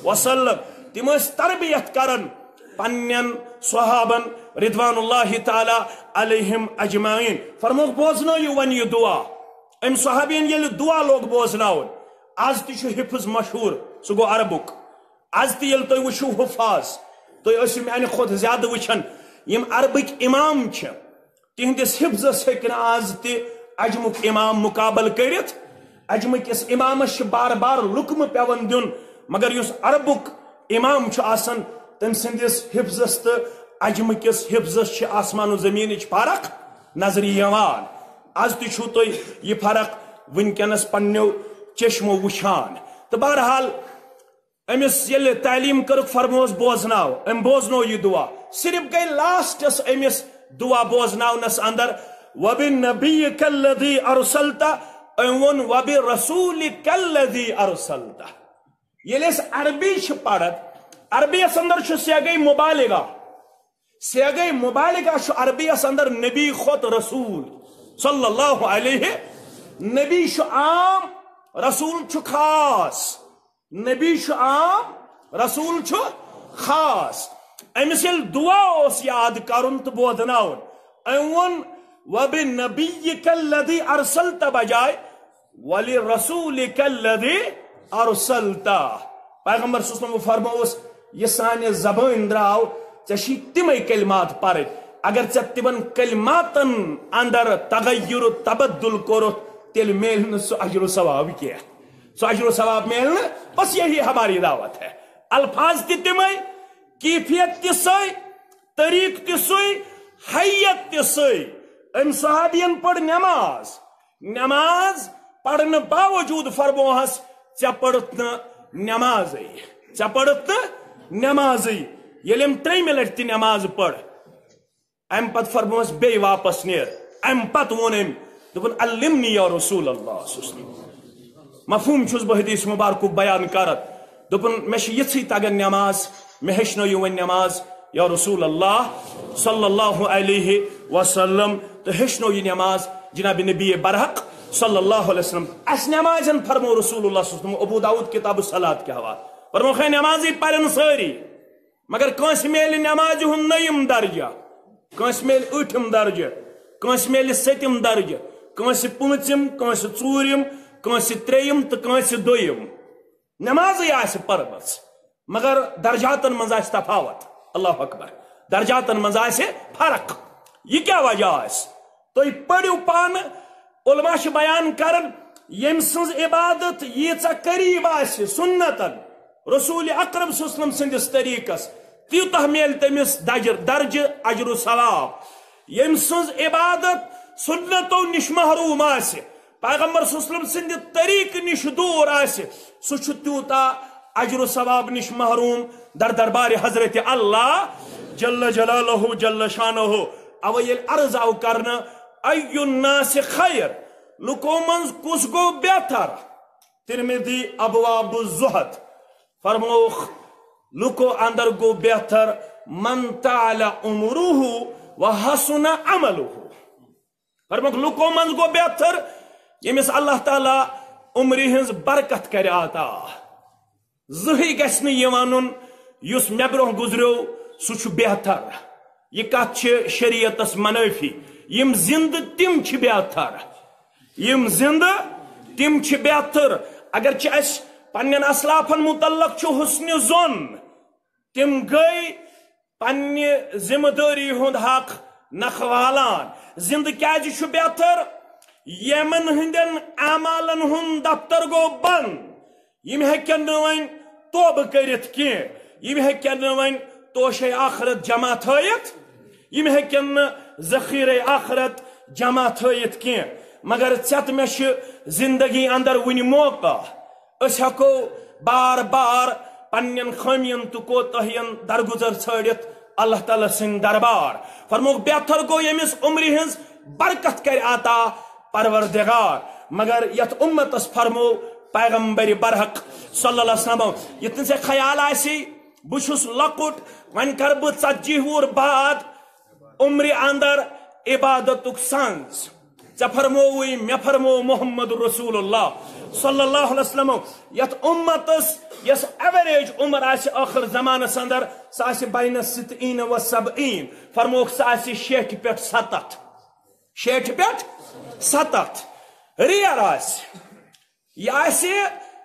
وسلم۔ تِم ٲسۍ تربیت کران پننٮ۪ن صحابن رضوان اللہ تعالیٰ علیہم اجمعین۔ فرموکھ، بوزنٲیِو وۄنۍ یہِ دعا۔ أمۍ صحابین ییٚلہِ دعا لوگ بوزناوُن، از تہِ چھُ حفظ مشہوٗر، سُہ گوٚو عربُک۔ از تہِ ییٚلہِ تُہۍ وٕچھِو حُفاظ، تُہۍ ٲسِو میانہِ کھۄتہٕ زیادٕ وٕچھان، یِم عربٕکۍ امام چھِ، تِہنٛدِس حفظس ہیٚکہِ نہٕ از تہِ عجمُک امام مُقابلہٕ کٔرِتھ۔ عجمہٕ کِس امامس چھِ بار بار لُقمہٕ پٮ۪وان دیُن، مگر یُس عربُک امام چھُ آسان، تٔمۍ سٕنٛدِس حفظس تہٕ عجمہٕ کِس حفظس چھِ آسمان و زمیٖنٕچ فرق نظرِ یِوان۔ از تہِ چھُو تُہۍ یہِ فرق وٕنکیٚنس پننیو چشمو وٕچھان۔ تہٕ بہرحال، أمِس ییٚلہِ تعلیٖم کٔرٕکھ، فرموس بوزناو، أمۍ بوزنو یہِ دعا۔ صرف گٔے لاسٹس أمِس دعا بوزناونس اندر، "وبنبیک الذی ارسلت"، أمۍ ووٚن، "وبرسولک الذی ارسلت"۔ ییٚلہِ أسۍ عربی چھِ پران، عربی یس اندر چھُ صیغہ مبالغہ۔ صیغہ مبالغہ چھُ عربی یس اندر نبی کھۄتہٕ رسول صلی اللہ علیہ۔ نبی چھُ عام، رسول چھُ خاص۔ نبی چھُ عام، رسول چھُ خاص۔ أمِس ییٚلہِ دعا اوس یاد کرُن تہٕ بوزناوُن، أمۍ ووٚن، "وبنبیک الذی ارسلت" بجائے "ولرسولک الذی ارسلت"۔ پیغمبر صلی اللہ علیہ وسلم فرمووس، یہِ سانہِ زبٲنۍ درٛاو، ژےٚ چھی تِمے کلمات پرٕنۍ۔ اگر ژےٚ تِمن کلماتن اندر تغیر و تبدل کوٚرُتھ، تیٚلہِ میلہِ نہٕ سُہ اجر و ثواب کینٛہہ۔ سُہ اجر و ثواب میلہِ نہٕ، بس یہی ہماری دعوت ہے۔ الفاظ تہِ تِمے، کیفیت تہِ سۄے، طریقہٕ تہِ سُے، حیت تہِ سُے۔ أمۍ صحابین پٔر نماز، نماز پرنہٕ باوجود فرموہس، "ژےٚ پٔرٕتھ نہٕ نمازٕے، ژےٚ پٔرٕتھ نہٕ نمازٕے"۔ ییٚلہِ أمۍ ترٛیٚیِمہِ لٹہِ تہِ نماز پٔر، امہِ پتہٕ فرموہس، "بیٚیہِ واپس نیر"۔ امہِ پتہٕ ووٚن أمۍ، دوٚپُن، "علمنی یا رسول اللہ"۔ مفہوم چھُس بہٕ حدیث مبارکُک بیان کران۔ دوٚپُن، مےٚ چھِ یِژھٕے تگان نماز، مےٚ ہیٚچھنٲیِو وۄنۍ نماز یا رسول اللہ صلی اللہ علیہ وسلم، تہٕ ہیٚچھنٲو یہِ نماز جناب نبی برحق صلی اللہ علیہ وسلم۔ اَسہِ نمازن فرمو رسول اللہ صلی اللہ علیہ وسلم، ابو داؤد کتاب الصلاۃ کہِ حوالہٕ فرموو، ہے نمازٕے پرن سٲری، مگر کٲنٛسہِ میلہِ نمازِ ہُنٛد نٔیِم درجہ، کٲنٛسہِ میلہِ ٲٹھِم درجہ، کٲنٛسہِ میلہِ سٔتِم درجہ، کٲنٛسہِ پوٗنٛژِم، کٲنٛسہِ ژوٗرِم، کٲنٛسہِ ترٛیٚیِم تہٕ کٲنٛسہِ دوٚیِم۔ نمازٕے آسہِ پٔرمٕژ، مگر درجاتن منٛز آسہِ تفاوت۔ اللہ اکبر۔ درجاتن منٛز آسہِ فرق۔ یہِ کیٛاہ وجہ آسہِ؟ تُہۍ پٔرِو پانہٕ۔ علماء چھِ بیان کران، ییٚمۍ سٕنٛز عبادت ییٖژاہ قریب آسہِ سنتن، رسول اکرم صلی اللہ علیہ وسلم سٕنٛدِس طریٖقس، تیوٗتاہ میلہِ تٔمِس دجر-، درجہٕ اجر و ثواب۔ ییٚمۍ سٕنٛز عبادت سنتو نِش محروم آسہِ، پیغمبر صلی اللہ علیہ وسلم سٕنٛدِ طریٖقہٕ نِش دوٗر آسہِ، سُہ چھُ تیوٗتاہ اجر و ثواب نِش محروم در دربارِ حضرت اللہ جل جلالہ جل شانہ۔ اوے ییٚلہِ عرض آو کرنہٕ، ای الناس خیر، لُکو منٛز کُس گوٚو بہتر؟ ترمذی، ابواب الزہد، فرمووُکھ، لُکو اندر گوٚو بہتر، من طال عمره و حسن عمله۔ فرمووُکھ، لُکو منٛز گوٚو بہتر، ییٚمِس اللہ تعالیٰ عمرِ ہٕنٛز برکت کرِ عطا۔ زٕہٕے گژھِ نہٕ یہِ ونُن، یُس مےٚ برونٛہہ گُزریو، سُہ چھُ بہتر۔ یہِ کتھ چھِ شریعتس منٲفی۔ یِم زندٕ، تِم چھِ بہتر۔ یِم زندٕ، تِم چھِ بہتر۔ اگرچہِ اسہِ پننٮ۪ن اسلافن متعلق چھُ حسنِ ظن، تِم گٔے پننہِ ذمہٕ دٲری ہُنٛد حق نکھٕ والان۔ زندٕ کیازِ چھُ بہتر؟ یمن ہٕنٛدٮ۪ن اعمالن ہُنٛد دفتر گوٚو بند۔ یِم ہیٚکن نہٕ وۄنۍ توبہٕ کٔرِتھ کینٛہہ، یِم ہیٚکن نہٕ وۄنۍ توشے آخرت جمع تھٲیِتھ، یِم ہیٚکن نہٕ ذخیرے آخرت جمع تھٲیِتھ کینٛہہ۔ مگر ژےٚ تہٕ مےٚ چھِ زندگی اندر وُنہِ موقع۔ أسۍ ہیٚکو بار بار پننٮ۪ن خٲمین تہٕ کوتاہین درگزر ژھٲڑِتھ اللہ تعالیٰ سٕنٛدِ دربار۔ فرمووُکھ، بہتر گوٚو ییٚمِس عمرِ ہٕنٛز برکت کرِ عطا پروردگار۔ مگر یتھ امتس فرموو پیغمبر برحق صلی اللہ علیہ وسلم، یتھ نہٕ ژےٚ خیال آسی بہٕ چھُس لۄکُٹ، وۄنۍ کرٕ بہٕ ژتجی وُہُر بعد عمرِ اندر عبادتُک سنز۔ ژےٚ فرمووُے، مےٚ فرموو محمد رسول اللہ صلی اللہ علیہ وسلم، یتھ امتس یۄس ایوریج عمر آسہِ ٲخر زمانس اندر، سۄ آسہِ بین الستین و سبعین۔ فرمووُکھ، سۄ آسہِ شیٹھِ پٮ۪ٹھ ستتھ۔ شیٹھِ پٮ۪ٹھ ستتھ۔ ریئر آسہِ۔ یہِ آسہِ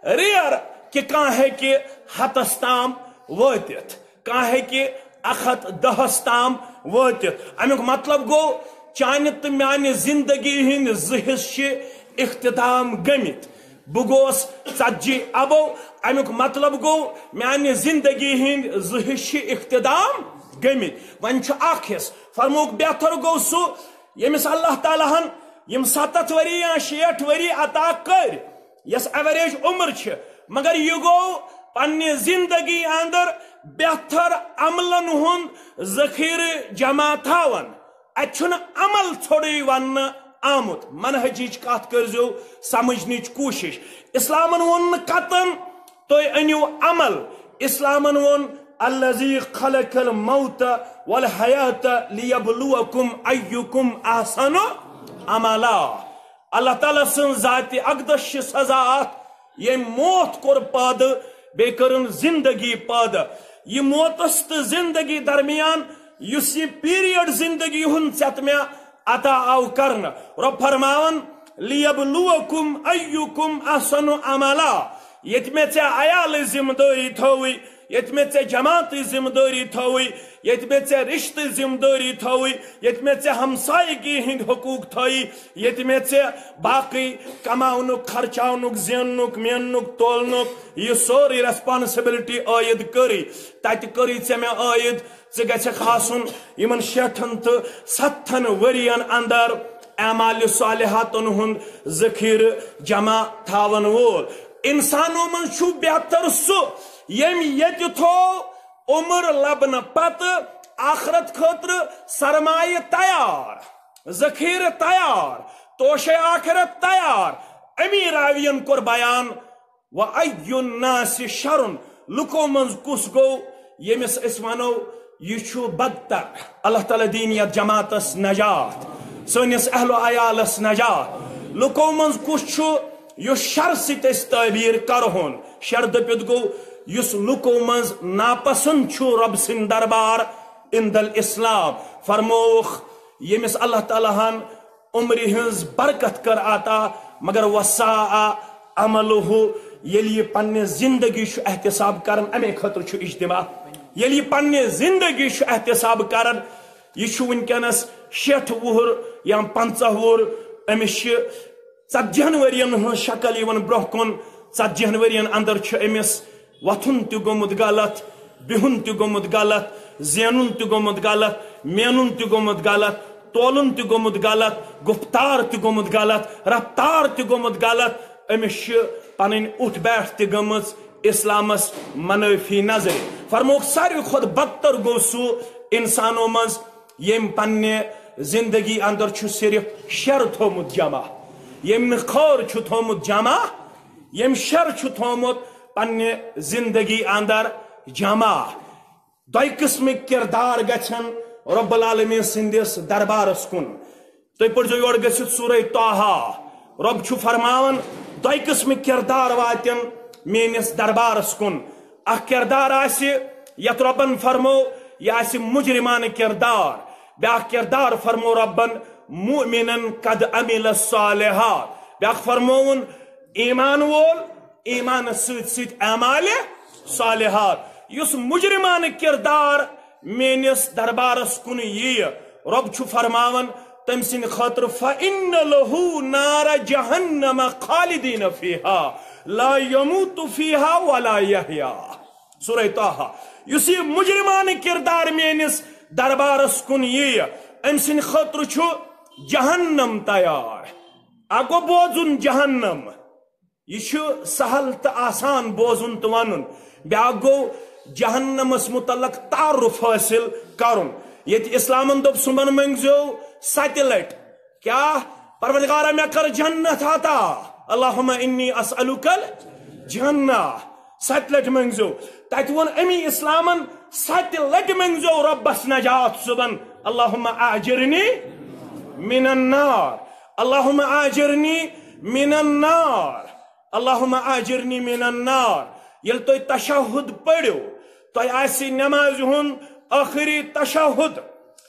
ریئر کہِ کانٛہہ ہیٚکہِ ہتس تام وٲتِتھ، کانٛہہ ہیٚکہِ اکھ ہتھ دہس تام وٲتِتھ۔ امیُک مطلب گوٚو، چانہِ تہٕ میانہِ زندگی ہٕنٛدۍ زٕ حصہٕ چھِ اختتام گٔمٕتۍ۔ بہٕ گوس ژتجی ابو، امیُک مطلب گوٚو، میانہِ زندگی ہٕنٛدۍ زٕ حصہٕ چھِ اختتام گٔمٕتۍ۔ وۄنۍ چھُ اکھ حصہٕ۔ فرمووُکھ، بہتر گوٚو سُہ، ییٚمِس اللہ تعالیٰ ہن یِم ستتھ ؤری یا شیٹھ ؤری عطا کٔرۍ، یۄس ایوریج عمر چھِ، مگر یہِ گوٚو پننہِ زندگی اندر بہتر عملن ہُنٛد ذخیرٕ جمع تھاوان۔ اتہِ چھُنہٕ عمل ژھوٚرُے وننہٕ آمُت۔ منہجٕچ کتھ کٔرزیو سمجھنٕچ کوٗشش۔ اسلامن ووٚن نہٕ قطعاً تُہۍ أنِو عمل۔ اسلامن ووٚن، الذی خلق الموت والحیات لیبلوکم ایکم احسن عملا۔ اللہ تعالیٰ سٕنٛز ذاتِ اقدس چھِ سزا اتھ، ییٚمۍ موت کوٚر پٲدٕ، بیٚیہِ کٔرٕن زندگی پٲدٕ۔ یہِ موتس تہٕ زندگی درمیان یُس یہِ پیریڈ زندگی ہُنٛد ژےٚ تہٕ مےٚ عطا آو کرنہٕ، رۄب فرماوان، لیبلوکم ایکم احسن عملا۔ ییٚتہِ مےٚ ژےٚ عیالٕچ ذمہٕ دٲری تھٲوٕے، ییٚتہِ مےٚ ژےٚ جماعتٕچ ذمہٕ دٲری تھٲوٕے، ییٚتہِ مےٚ ژےٚ رشتٕچ ذمہٕ دٲری تھٲوٕے، ییٚتہِ مےٚ ژےٚ ہمسایگی ہٕنٛدۍ حقوٗق تھٲیی، ییٚتہِ مےٚ ژےٚ باقٕے کماونُک، خرچاونُک، زیننُک، میننُک، تولنُک، یہِ سٲرٕے ریسپانسبلٹی عٲید کٔرٕے، تتہِ کٔرٕے ژےٚ مےٚ عٲید۔ ژٕ گژھکھ آسُن یِمن شیٹھن تہٕ ستتھن ؤرین اندر اعمال صالحاتن ہُنٛد ذخیرٕ جمع تھاون وول۔ انسانو منٛز چھُ بہتر سُہ، ییٚمۍ ییٚتہِ تھوو عمر لبنہٕ پتہٕ آخرت خٲطرٕ سرمایہِ تیار، ذخیرٕ تیار، توشے آخرت تیار۔ امی راوین کوٚر بیان، "وَأَيُّ النَّاسِ شَرٌ"، لُکو منٛز کُس گوٚو ییٚمِس أسۍ وَنو یہِ چھُ بدتر؟ اللہ تعالیٰ دِیِن یَتھ جماعتس نجات، سٲنِس اہل و عیالس نجات۔ لُکو منٛز کُس چھُ یُس شر سۭتۍ أسۍ تعبیٖر کرہون؟ شر دٔپِتھ گوٚو یُس لُکو منٛز ناپسند چھُ رۄب سٕنٛدِ دربار عند الاسلام۔ فرمووُکھ، ییٚمِس اللہ تعالیٰ ہن عمرِ ہٕنٛز برکت کٔر عطا، مگر وساء عملہ، ییٚلہِ یہِ پننہِ زندگی چھُ احتساب کران، امے خٲطرٕ چھُ اجتماع، ییٚلہِ یہِ پننہِ زندگی چھُ احتساب کران، یہِ چھُ وٕنکیٚنس شیٹھ وُہُر یا پنژاہ وُہُر، أمِس چھِ ژتجی ہن ؤرین ہٕنٛز شکل یِوان برونٛہہ کُن، ژتجی ہن ؤرین اندر چھُ أمِس وۄتھُن تہِ گوٚمُت غلط، بِہُن تہِ گوٚمُت غلط، زینُن تہِ گوٚمُت غلط، مینُن تہِ گوٚمُت غلط، تولُن تہِ گوٚمُت غلط، گُفتار تہِ گوٚمُت غلط، رفتار تہِ گوٚمُت غلط۔ أمِس چھِ پنٕنۍ اُٹھ بیٹھ تہِ گٔمٕژ اسلامس منٲفی نظرِ۔ فرمووُکھ، ساروی کھۄتہٕ بدتر گوٚو سُہ انسانو منٛز ییٚمۍ پننہِ زندگی اندر چھُ صرف شر تھوٚومُت جمع، ییٚمۍ نہٕ خٲر چھُ تھوٚومُت جمع، ییٚمۍ شر چھُ تھوٚومُت پننہِ زندگی اندر جمع۔ دۄیہِ قٕسمٕکۍ کردار گژھن رب العالمین سٕنٛدِس دربارس کُن۔ تُہۍ پٔرۍزیو یورٕ گٔژھِتھ سورہ طٰہٰ۔ رب چھُ فرماوان، دۄیہِ قٕسمٕکۍ کردار واتن میٲنِس دربارس کُن۔ اکھ کردار آسہِ یتھ رۄبن فرمو، یہِ آسہِ مجرمانہٕ کردار۔ بیاکھ کردار فرمو رۄبن، مؤمنن قد عمل الصالحات۔ بیاکھ فرمووُن، ایمان وول، ایمانس سۭتۍ سۭتۍ اعمال صالحات۔ یُس مجرمانہٕ کردار میٲنِس دربارس کُن ییہِ، رۄب چھُ فرماوان، تٔمۍ سٕنٛدِ خٲطرٕ، فَإِنَّ لَهُ نَارَ جَهَنَّمَ خَالِدِينَ فِيهَا لَا يَمُوتُ فِيهَا وَلَا يَحْيَىٰ۔ سورہ طٰہٰ۔ یُس یہِ مجرمانہٕ کردار میٲنِس دربارس کُن ییہِ، أمۍ سٕنٛدِ خٲطرٕ چھُ جہنم تیار۔ اکھ گوٚو بوزُن جہنم، یہِ چھُ سہل تہٕ آسان بوزُن تہٕ ونُن۔ بیاکھ گوٚو جہنمس متعلق تعارف حٲصِل کرُن۔ ییٚتہِ اسلامن دوٚپ، صُبحن مٔنگزیو ستہِ لٹہِ، کیٛاہ؟ پروردگارا، مےٚ کر جنت عطا، اللہم انی اسألک الجنہ۔ ستہِ لٹہِ مٔنگزیو۔ تتہِ ووٚن امی اسلامن، ستہِ لٹہِ مٔنگزیو رۄبس نجات صُبحن، اللہم اجرنی من النار، اللہم اجرنی من النار۔ اللہم اجرنی من النار۔ ییٚلہِ تُہۍ تشہد پٔرِو، تۄہہِ آسہِ نمازِ ہُنٛد ٲخری تشہد،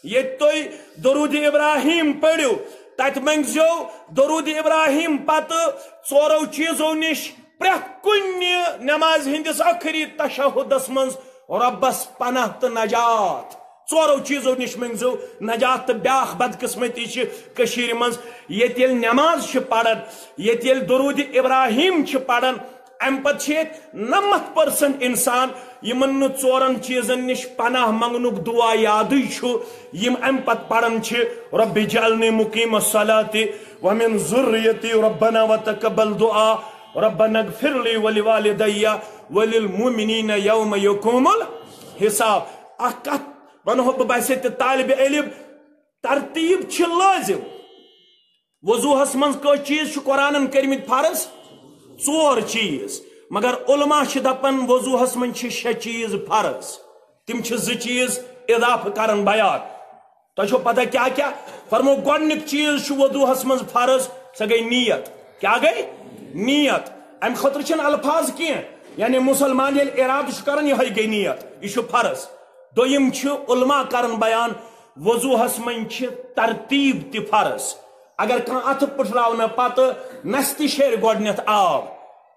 ییٚتہِ تُہۍ درود ابراہیم پٔرِو، تتہِ منٛگزیو درود ابراہیم پتہٕ ژورو چیٖزو نِش پرٛٮ۪تھ کُنہِ نمازِ ہٕنٛدِس ٲخری تشہدس منٛز رۄبس پناہ تہٕ نجات۔ ژورو چیٖزو نِش مٔنگزیو نجات۔ تہٕ بیاکھ بدقسمتی چھِ کٔشیٖرِ منٛز، ییٚتہِ ییٚلہِ نماز چھِ پران، ییٚتہِ ییٚلہِ درود ابراہیم چھِ پران، امہِ پتہٕ چھِ ییٚتہِ نمتھ پٔرسنٹ انسان، یِمن نہٕ ژورن چیٖزن نِش پناہ منگنُک دعا یادٕے چھُ، یِم امہِ پتہٕ پران چھِ، رب اجعلنی مقیم الصلاۃ ومن ذریتی ربنا وتقبل دعا، ربنا اغفر لی ولوالدی وللمؤمنین یوم یقوم الحساب۔ اکھ کتھ ونہو بہٕ بس ییٚتہِ، طالب علم، ترتیب چھِ لٲزم۔ وضوہس منٛز کٔژ چیٖز چھِ قرآنن کٔرمٕتۍ فرض؟ ژور چیٖز۔ مگر علماء چھِ دپان وضوہس منٛز چھِ شےٚ چیٖز فرض۔ تِم چھِ زٕ چیٖز اضافہٕ کران بیان۔ تۄہہِ چھو پتہ کیٛاہ کیٛاہ؟ فرمو، گۄڈنیُک چیٖز چھُ وضوہس منٛز فرض، سۄ گٔے نیت۔ کیٛاہ گٔے؟ نیت۔ امہِ خٲطرٕ چھِنہٕ الفاظ کینٛہہ، یعنی مسلمان ییٚلہِ ارادٕ چھُ کران، یِہوٚے گٔے نیت، یہِ چھُ فرض۔ دوٚیِم چھُ علماء کران بیان، وضوہس منٛز چھِ ترتیب تہِ فرض۔ اگر کانٛہہ اتھٕ پٕٹھراونہٕ پتہٕ نستہِ شیرِ گۄڈنیتھ آب،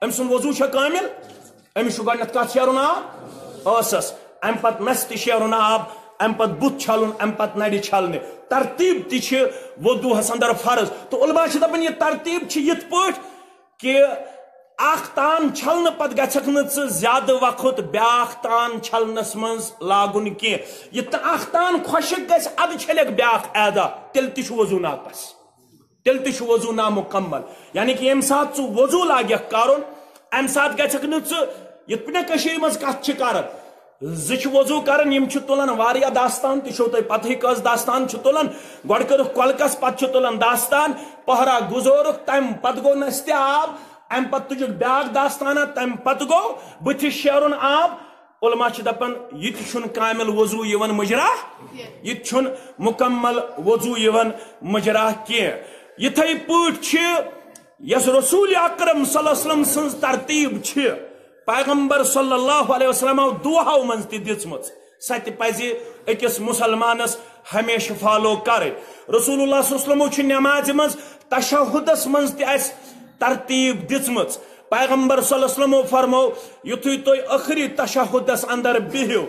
أمۍ سُنٛد وضو چھا کٲمِل؟ أمِس چھُ گۄڈنیتھ کتھ شیرُن آب؟ ٲسس۔ امہِ پتہٕ نستہِ شیرُن آب، امہِ پتہٕ بُتھ چھلُن، امہِ پتہٕ نرِ چھلنہِ۔ ترتیب تہِ چھِ وضوہس اندر فرض۔ تہٕ علماء چھِ دپان، یہِ ترتیب چھِ یِتھ پٲٹھۍ کہِ اکھ تان چھلنہٕ پتہٕ گژھکھ نہٕ ژٕ زیادٕ وقت بیاکھ تان چھلنس منٛز لاگُن کینٛہہ۔ یہِ تہٕ اکھ تان خۄشک گژھِ، ادٕ چھلکھ بیاکھ اعادہ، تیٚلہِ تہِ چھُ وضو ناقص، تیٚلہِ تہِ چھُ وضو نامُکمل۔ یعنی کہِ ییٚمہِ ساتہٕ ژٕ وضو لاگکھ کرُن، امہِ ساتہٕ گژھکھ نہٕ ژٕ، یِتھ پٲٹھۍ کٔشیٖرِ منٛز کتھ چھِ کران، زٕ چھِ وضو کران، یِم چھِ تُلان واریاہ دستان، تہِ چھو تۄہہِ پتہٕے کٔژ دستان چھِ تُلان۔ گۄڈٕ کٔرٕکھ کۄلکس، پتہٕ چھِ تُلان دستان، پہرا گُزورُکھ، تمہِ پتہٕ گوٚو نستہِ آب، امہِ پتہٕ تُجُکھ بیاکھ دستانا، تمہِ پتہٕ گوٚو بٕتھِ شیرُن آب۔ علماء چھِ دپان، یہِ تہِ چھُنہٕ کامل وضو یِوان مُجرا، یہِ تہِ چھُنہٕ مکمل وضو یِوان مُجرا کینٛہہ۔ یِتھے پٲٹھۍ چھِ یۄس رسول اکرم صلی اللہ علیہ وسلم سٕنٛز ترتیب چھِ، پیغمبر صلی اللہ علیہ وسلم دعاہو منٛز تہِ دِژمٕژ، سۄ تہِ پزِ أکِس مسلمانس ہمیشہٕ فالو کرٕنۍ۔ رسول اللہ صلی اللہ علیہ وسلمو چھِ نمازِ منٛز تشہدس منٛز تہِ اسہِ ترتیب دِژمٕژ۔ پیغمبر صلی اللہ علیہ وسلمو فرمو، یُتھُے تُہۍ ٲخری تشہدس اندر بِہِو،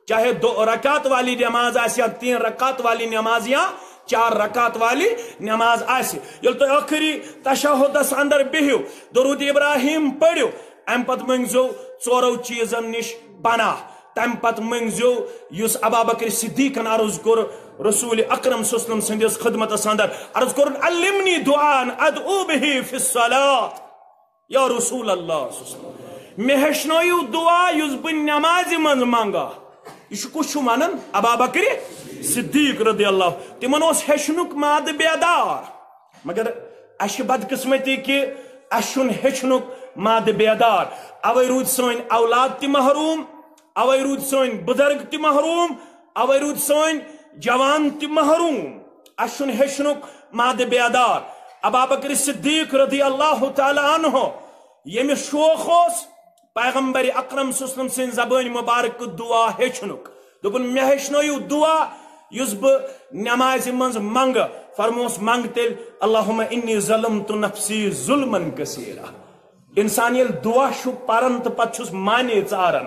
چاہے دو رکعت والی نماز آسہِ یا تین رکعت والی نماز یا چار رکعت والی نماز آسہِ، ییٚلہِ تُہۍ ٲخری تشہدس اندر بِہِو، درود ابراہیم پٔرِو، امہِ پتہٕ مٔنگزیو ژورو چیٖزن نِش پناہ۔ تمہِ پتہٕ مٔنگزیو، یُس ابا بکر صدیقن عرض کوٚر رسول اکرم صلی اللہ علیہ وسلم سٕنٛدِس خدمتس اندر، عرض کوٚرُن، "علمنی دعاء ادعو بہ فی الصلاۃ"، یا رسول اللہ صلی اللہ علیہ وسلم، مےٚ ہیٚچھنٲیِو دعا یُس بہٕ نمازِ منٛز منگا۔ یہِ چھُ کُس چھُ ونان؟ ابا بکر صدیق رضی اللہ۔ تِمن اوس ہیٚچھنُک مادٕ بیدار، مگر اسہِ چھِ بدقسمتی کہِ اسہِ چھُنہٕ ہیٚچھنُک مادٕ بیدار۔ اوے روٗدۍ سٲنۍ اولاد تہِ محروم، اوے روٗدۍ سٲنۍ بُزرگ تہِ محروم، اوے روٗدۍ سٲنۍ جوان تہِ محروم۔ اسہِ چھُنہٕ ہیٚچھنُک مادٕ بیدار۔ ابا بکر صدیق رضی اللہ تعالیٰ عنہ، ییٚمِس شوق اوس پیغمبر اکرم صلی اللہ علیہ وسلم سٕنٛزِ زبٲنۍ مبارک دعا ہیٚچھنُک، دوٚپُن، "مےٚ ہیٚچھنٲیِو دعا یُس بہٕ نمازِ منٛز منگہٕ"۔ فرموس، "منگ تیٚلہِ، اللہم انی ظلمت نفسی ظلما کثیرا۔" انسان ییٚلہِ دعا چھُ پران تہٕ پتہٕ چھُس معنی ژاران،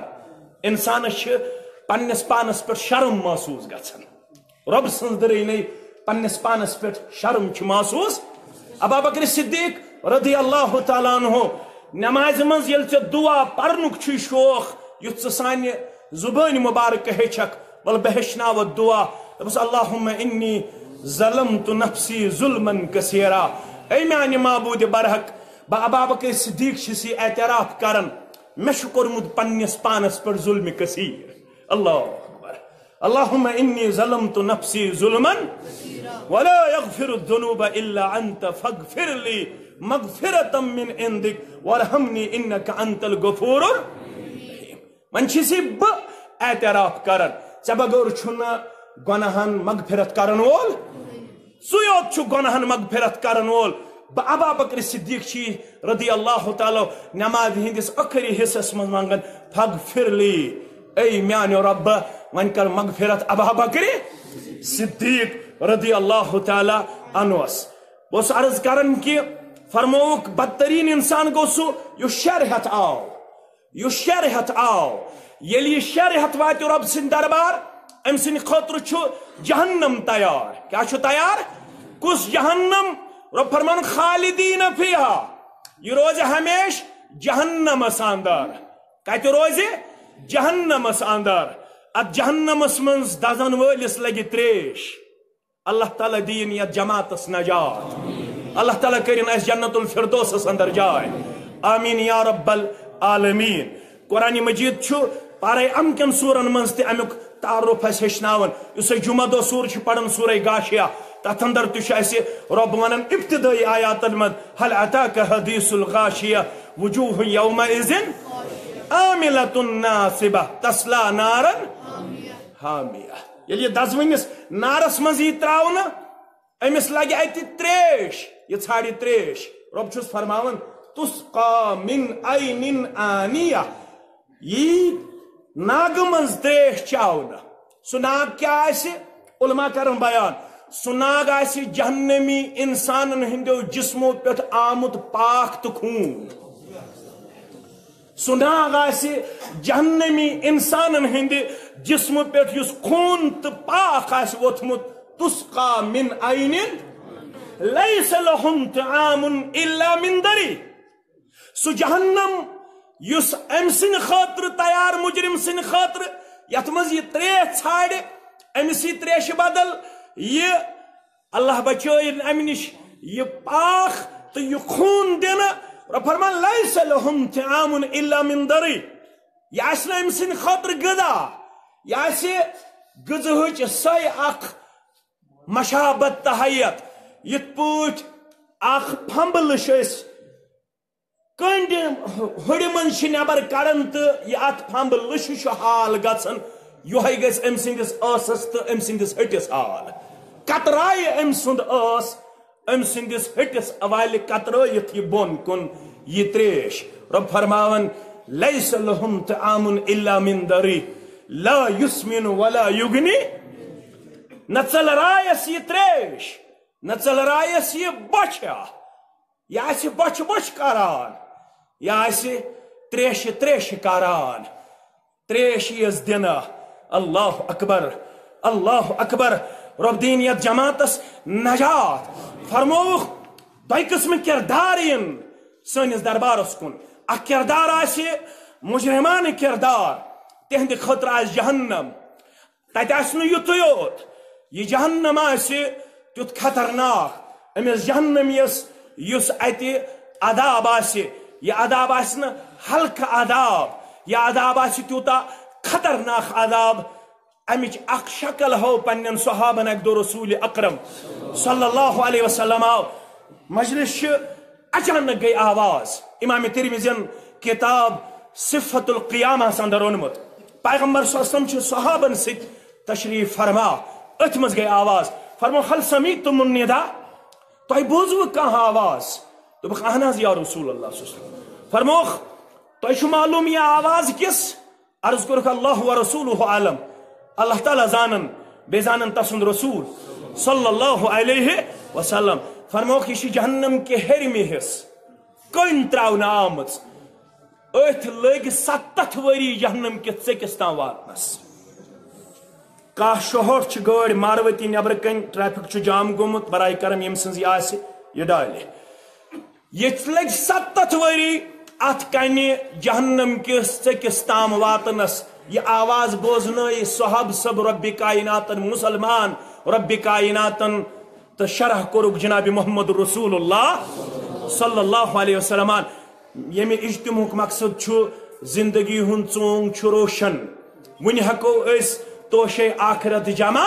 انسانس چھِ پننِس پانس پٮ۪ٹھ شرم محسوس گژھان۔ رۄب سٕنٛز دٔرٲے نے پننِس پانس پٮ۪ٹھ شرم چھِ محسوس۔ ابا بکر صدیق رضی اللہ تعالیٰ عنہ، نمازِ منٛز ییٚلہِ ژےٚ دعا پرنُک چھُے شوق، یُتھ ژٕ سانہِ زبٲنۍ مبارکہٕ ہیٚچھکھ، وَلہٕ بہٕ ہیٚچھناوَتھ دعا۔ دوٚپُس، "اللہم انی ظلمت نفسی ظلما کثیرا۔" اے میانہِ معبود برحق، بہٕ ابا بکر صدیق چھُس یہِ اعتراف کران، مےٚ چھُ کوٚرمُت پننِس پانس پٮ۪ٹھ ظلم کثیر۔ اللہ اکبر۔ اللہم انی ظلمت نفسی ظلما ولا یغفر الذنوب الا انت فاغفر لی مغفرة من عندک وارحمنی انک انت الغفور الرحیم۔ وۄنۍ چھُس بہٕ اعتراف کران، ژےٚ بغٲر چھُنہٕ گۄناہن مغفرت کرن وول۔ سُے یوت چھُ گۄناہن مغفرت کرن وول۔ بہٕ ابا بکر صدیق چھی رضی اللہ تعالیٰ نمازِ ہٕنٛدِس ٲخری حصس منٛز منگان، "فاغفر لی"، اے میانیو رۄبہ، وۄنۍ کر مغفرت ابا بکر صدیق رضی اللہ تعالیٰ عنہس۔ بہٕ اوسُس عرض کران کہِ فرمووُکھ، بدترین انسان گوٚو سُہ یُس شر ہٮ۪تھ آو۔ یُس شر ہٮ۪تھ آو، ییٚلہِ یہِ شر ہٮ۪تھ واتہِ رۄب سٕنٛدِ دربار، أمۍ سٕنٛدِ خٲطرٕ چھُ جہنم تیار۔ کیٛاہ چھُ تیار؟ کُس جہنم؟ رۄب فرمان، "خالدین فیہا"، یہِ روزِ ہمیشہٕ جہنمس اندر۔ کتہِ روزِ؟ جہنمس اندر۔ اتھ جہنمس منٛز دزن وٲلِس لگہِ تریش۔ اللہ تعالیٰ دِیِن یتھ جماعتس نجات۔ اللہ تعالیٰ کٔرِن اسہِ جنت الفردوسس اندر جاے۔ آمین یا رب العالمین۔ قرآن مجید چھُ پارے امکٮ۪ن سورن منٛز تہِ امیُک تعارف اسہِ ہیٚچھناوان۔ یُس أسۍ جمعہ دۄہ سورٕ چھِ پران، سورہ غاشیہ، تتھ اندر تہِ چھُ اسہِ رۄب ونان ابتدٲئی آیاتن منٛز، "هل اتاك حديث الغاشية وجوه يومئذ عاملة ناصبة تصلى نارا حامية۔" ییٚلہِ یہِ دزوٕنِس نارس منٛز یی تراونہٕ، أمِس لگہِ اتہِ تریش، یہِ ژھانڈِ تریش۔ رۄب چھُس فرماوان، "تسقى من عين آنية"، یی ناگہٕ منٛز تریش چاونہٕ۔ سُہ ناگ کیٛاہ آسہِ؟ علماء کرن بیان، سُہ ناگ آسہِ جہنمی انسانن ہٕنٛدیو جسمو پٮ۪ٹھ آمُت پاکھ تہٕ خوٗن۔ سُہ ناگ آسہِ جہنمی انسانن ہٕنٛدِ جسمہٕ پٮ۪ٹھ یُس خوٗن تہٕ پاکھ آسہِ ووٚتھمُت، تسقى من عين ليس لهم طعام إلا من ضريع۔ سُہ جہنم یُس أمۍ سٕنٛدِ خٲطرٕ تیار، مجرم سٕنٛدِ خٲطرٕ، یتھ منٛز یہِ تریش ژھانڈِ، أمِس یی تریشہِ بدل یہِ اللہ بچٲیِن امہِ نِش یہِ پاکھ تہٕ یہِ خوٗن دِنہٕ۔ رۄب فرمان، "ليس لهم طعام إلا من ضريع"۔ یہِ آسہِ نہٕ أمۍ سٕنٛدِ خٲطرٕ غذا، یہِ آسہِ غذہٕچ سۄے اکھ مشابت تہیت، یِتھ پٲٹھۍ اکھ پھمبہٕ لٔچھ أسۍ کٔنٛڈۍ ہُرِ منٛز چھِ نٮ۪بر کڑان تہٕ یہِ اتھ پھمبہٕ لٔچھِ چھُ حال گژھان، یِہوٚے گژھِ أمۍ سٕنٛدِس ٲسس تہٕ أمۍ سٕنٛدِس ۂٹِس حال۔ کترایہِ أمۍ سُنٛد ٲس، أمۍ سٕنٛدِس ۂٹِس والہِ کترٲیِتھ یہِ بۄن کُن یہِ تریش۔ رۄب فرماوان، "لیس لہم طعام الا من ضریع، لا یسمن ولا یغنی۔" نہ ژٔلرایس یہِ تریش، نہ ژٔلرایس یہِ بۄچھِ۔ یہِ آسہِ بۄچھِ بۄچھِ کران، یہِ آسہِ تریشہِ تریشہِ کران۔ تریش یِیَس دِنہٕ۔ اللہ اکبر، اللہ اکبر۔ رۄب دِیِن یَتھ جماعتس نجات۔ فرمووُکھ، دۄیہِ قٕسمہٕ کردار یِن سٲنِس دربارس کُن۔ اکھ کردار آسہِ مجرمانہٕ کردار، تِہنٛدِ خٲطرٕ آسہِ جہنم۔ تتہِ آسہِ نہٕ یُتُے یوت، یہِ جہنم آسہِ تیُتھ خطرناک۔ أمِس جہنمیَس یُس اتہِ عذاب آسہِ، یہِ عذاب آسہِ نہٕ ہلکہٕ عذاب، یہِ عذاب آسہِ تیوٗتاہ خطرناک عذاب۔ امِچ اکھ شکل ہٲو پننٮ۪ن صحابن اکہِ دۄہ رسول اکرم صلی اللہ علیہ وسلم آو مجلس چھِ، اچانک گٔے آواز۔ امام ترمذین کتاب صفت القیامہس اندر اوٚنمُت۔ پیغمبر صلی اللہ علیہ وسلم چھِ صحابن سۭتۍ تشریف فرما، أتھۍ منٛز گٔے آواز۔ فرمو، "ہل سمیعتم الندا؟" تۄہہِ بوٗزوٕ کانٛہہ آواز؟ دوٚپُکھ، "اہن حظ یا رسول اللہ صلی اللہ علیہ وسلم۔" فرموکھ، "تۄہہِ چھُ معلوم یہِ آواز کِس؟" عرض کوٚرُکھ، "اللہ و رسولہ عالم۔" اللہ تعالیٰ زانن، بیٚیہِ زانن تسُنٛد رسول صلی اللہ علیہ وسلم۔ فرموکھ، "یہِ چھِ جہنم کہِ ہیٚرمہِ حصہٕ کٔنۍ ترٛاونہٕ آمٕژ۔ أتھۍ لٔگۍ ستتھ ؤری جہنم کِس ژٔکِس تام واتنس۔" کاہ شُہٲٹھ چھِ گٲڑۍ ماروتی نیبرٕ کنۍ، ٹریفک چھُ جام گوٚمُت، برائے کرم ییٚمہِ سٕنٛز یہِ آسہِ، یہِ ڈالہِ۔ ییٚتہِ لٔگۍ ستتھ ؤری اتھ کنہِ جہنم کِس ژٔکِس تام واتنس۔ یہِ آواز بوزنٲے صحاب سب رب کائناتن مسلمان، رب کائناتن تہٕ شرح کوٚرُکھ جناب محمد رسول اللہ صلی اللہ علیہ وسلمن۔ ییٚمہِ اجتماعُک مقصد چھُ زندگی ہُنٛد ژونگ چھُ روشن۔ وُنہِ ہٮ۪کو أسۍ توشے آخرت جمع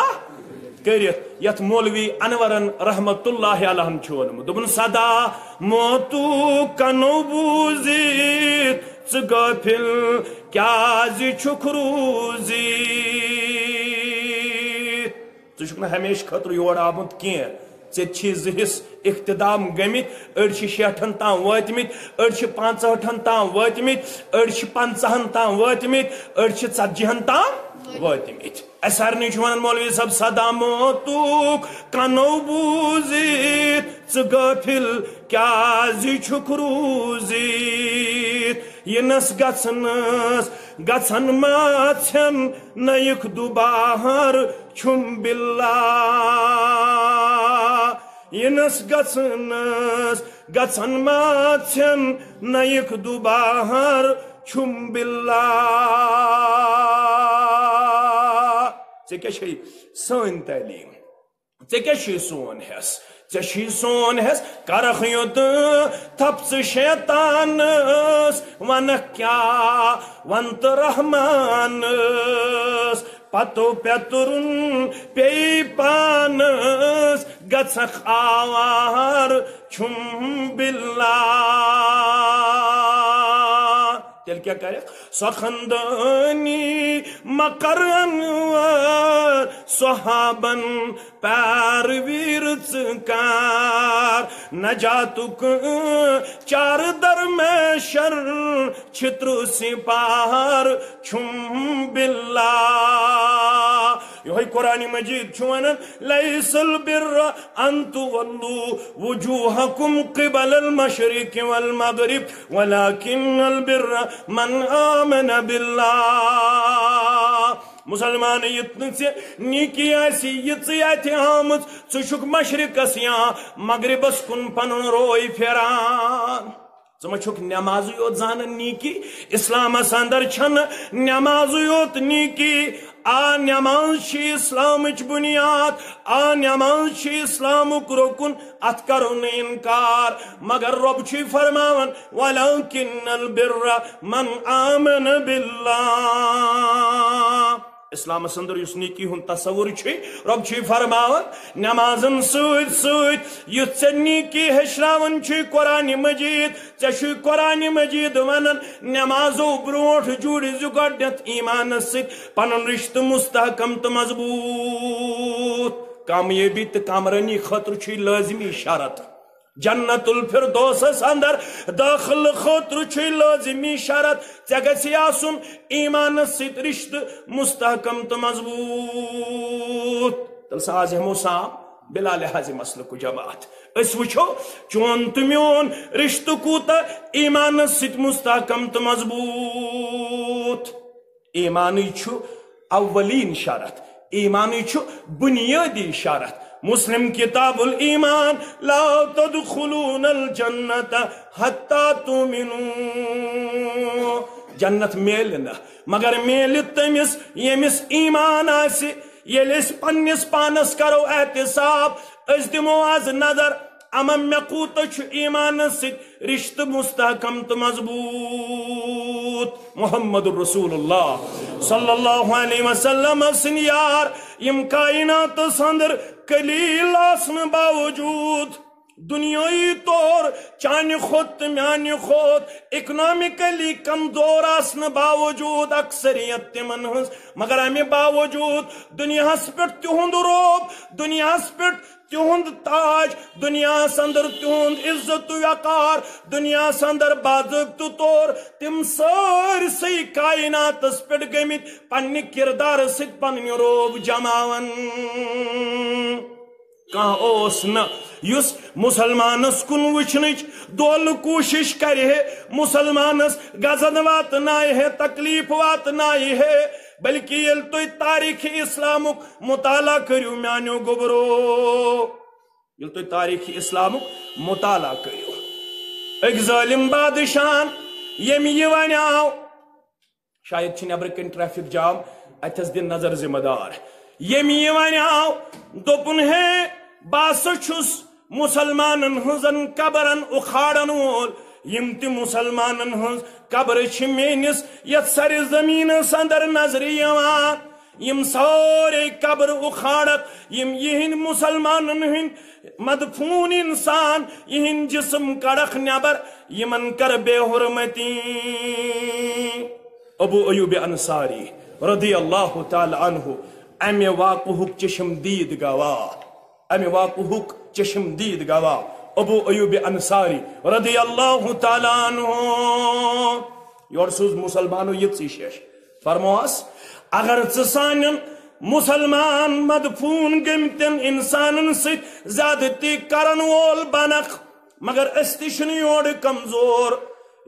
کٔرِتھ، یتھ مولوی انورن رحمت اللہ علیہن چھُ ووٚنمُت۔ دوٚپُن، "سدا موتُک کنو بوٗزِتھ ژٕ غٲفِل کیازِ چھُکھ روٗزِتھ؟" ژٕ چھُکھ نہٕ ہمیشہٕ خٲطرٕ یور آمُت کینٛہہ۔ ژےٚ چھی زٕ حصہٕ اختتام گٔمٕتۍ، أڑۍ چھِ شیٹھن تام وٲتمٕتۍ، أڑۍ چھِ پانٛژہٲٹھن تام وٲتمٕتۍ، أڑۍ چھِ پنٛژاہن تام وٲتمٕتۍ، أڑۍ چھِ ژتجی ہن تام وٲتمٕتۍ۔ اسہِ سارنٕے چھُ ونان مولوی صٲب، "سدا موتُک کنو بوٗزِتھ ژٕ غٲفِل کیازِ چھُکھ روٗزِتھ؟" یِنس گژھنس گژھن ما ژھٮ۪ن نٔیِکھ دُباہر چھُم باللہ۔ یِنس گژھنس گژھن ما ژھٮ۪ن نٔیِکھ دُباہر چھُم باللہ۔ ژےٚ کیٛاہ چھے سٲنۍ تعلیٖم؟ ژےٚ کیٛاہ چھُے سون حِصہٕ؟ ژےٚ چھُے سون حِصہٕ، کرکھ یوٚت تھپ ژٕ شیطانس، ونکھ کیٛاہ ون تہٕ رحمانس۔ پتو پیترُن پیٚیہِ پانس، گژھکھ آوار چھُم باللہ۔ تیٚلہِ کیٛاہ کرکھ؟ سۄ خندٲنی مکر انور صحابن پیر ویر ژٕ کر۔ نجاتُک چار درمیشر چھِ ترُسی پار چھُم باللہ۔ یِہوٚے قرآن مجید چھُ ونان، "لیس البر ان تولوا وجوہکم قبل المشرق والمغرب ولکن البر من آمن باللہ۔" مسلمان، یہِ نہٕ ژےٚ نیکی آسی، یہِ ژٕ اتہِ آمٕژ، ژٕ چھُکھ مشرقس یا مغربس کُن پنُن روے پھیران۔ ژٕ ما چھُکھ نمازٕے یوت زانان نیکی؟ اسلامس اندر چھنہٕ نمازٕے یوت نیکی، آ، نماز چھِ اسلامٕچ بنیاد، آ، نماز چھِ اسلامُک رکن، اتھ کرو نہٕ انکار۔ مگر رۄب چھُے فرماوان، "ولکن البر من آمن باللہ۔" اسلامس اندر یُس نیکی ہُنٛد تصور چھُ، رۄب چھُے فرماوان، نمازن سۭتۍ سۭتۍ یُس ژےٚ نیکی ہیٚچھناوان چھُے قرآن مجید، ژےٚ چھُے قرآن مجید ونان، نمازو برونٹھ جوڑِ زِ گۄڈنیتھ ایمانس سۭتۍ پنُن رشتہٕ مستحکم تہٕ مضبوط۔ کامیٲبی تہٕ کامرٲنی خٲطرٕ چھُے لٲزمی شرط۔ جنت الفردوسس اندر داخل خٲطرٕ چھُے لٲزمی شرط، ژےٚ گژھِ آسُن ایمانس سۭتۍ رشتہٕ مستحکم تہٕ مضبوط۔ تیٚلہِ سا آز ہٮ۪مو سام بلا لحاظ مسلکُک جماعت۔ أسۍ وٕچھو چون تہٕ میون رشتہٕ کوٗتاہ ایمانس سۭتۍ مستحکم تہٕ مضبوط۔ ایمانٕے چھُ اولین شرط، ایمانٕے چھُ بنیٲدی شرط۔ مسلم کتاب الایمان، "لا تدخلون الجنة حتى تؤمنوا۔" جنت میلہِ نہٕ، مگر میلہِ تٔمِس ییٚمِس ایمان آسہِ۔ ییٚلہِ أسۍ پننِس پانس کرو احتساب، أسۍ دِمو از نظر، اما مےٚ کوٗتاہ چھُ ایمانس سۭتۍ رشتہٕ مستحکم تہٕ مضبوط۔ محمد رسول اللہ صلی اللہ علیہ وسلم سٕنٛدۍ یار، یِم کائناتس اندر قلیل آسنہٕ باوجود، دنیٲیی طور چانہِ کھۄتہٕ تہٕ میانہِ کھۄتہٕ اکنامکلی کمزور آسنہٕ باوجود، اکثریت تِمن ہٕنٛز، مگر امہِ باوجود دنیاہس پٮ۪ٹھ تِہُنٛد رعب، دنیاہس پٮ۪ٹھ تِہُنٛد تاج، دنیاہس اندر تِہُنٛد عزت و وقار، دنیاہس اندر باضٲبطہٕ طور تِم سٲرسٕے کائناتس پٮ۪ٹھ گٔمٕتۍ پننہِ کردارٕ سۭتۍ پنٕنۍ رعب جماوان۔ کانٛہہ اوس نہٕ یُس مسلمانس کُن وٕچھنٕچ دولہٕ کوٗشش کرِ ہے، مسلمانس غزن واتنایہِ ہے، تکلیف واتنایہِ ہے، بلکہ ییٚلہِ تُہۍ تاریخ اسلامُک مطالعہ کٔرِو میانیو گوٚبرو، ییٚلہِ تُہۍ تاریخ اسلامُک مطالعہ کٔرِو، أکۍ ظٲلم بادشاہن ییٚمۍ یہِ ونیاو، شاید چھِ نٮ۪برٕ کَنۍ ٹریفک جام، اَتھٮ۪س دِ نظر ذمہ دار۔ ییٚمۍ یہِ وَنیٛاو، دوٚپُن، ہے، بہٕ ہسا چھُس مُسلمانن ہٕنٛزن قبرن اُکھاڑن وول۔ یِم تہِ مُسلمانن ہٕنٛز قبرٕ چھِ میٲنِس یَتھ سرِ زٔمیٖنس اندر نظرِ یِوان، یِم سٲرے قبرٕ اُکھاڑکھ، یِم یِہنٛدۍ مُسلمانن ہٕنٛدۍ مدفوٗن انسان، یِہنٛدۍ جسم کڑکھ نٮ۪بر، یِمن کر بے حرمتی۔ ابو ایوب انصاری رضی اللہ تعالیٰ عنہ، امہِ واقعہُک چشم دید گواہ، امہِ واقعہُک چشم دید گواہ ابو ایوب انصاری رضی اللہ تعالیٰ عنہ۔ یورٕ سوٗز مُسلمانو یِژٕے شیش، فرموہس، اگر ژٕ سانٮ۪ن مُسلمان مدفوٗن گٔمتٮ۪ن انسانن سۭتۍ زیادتی کرن وول بنکھ، مگر أسۍ تہِ چھِنہٕ یورٕ کمزور۔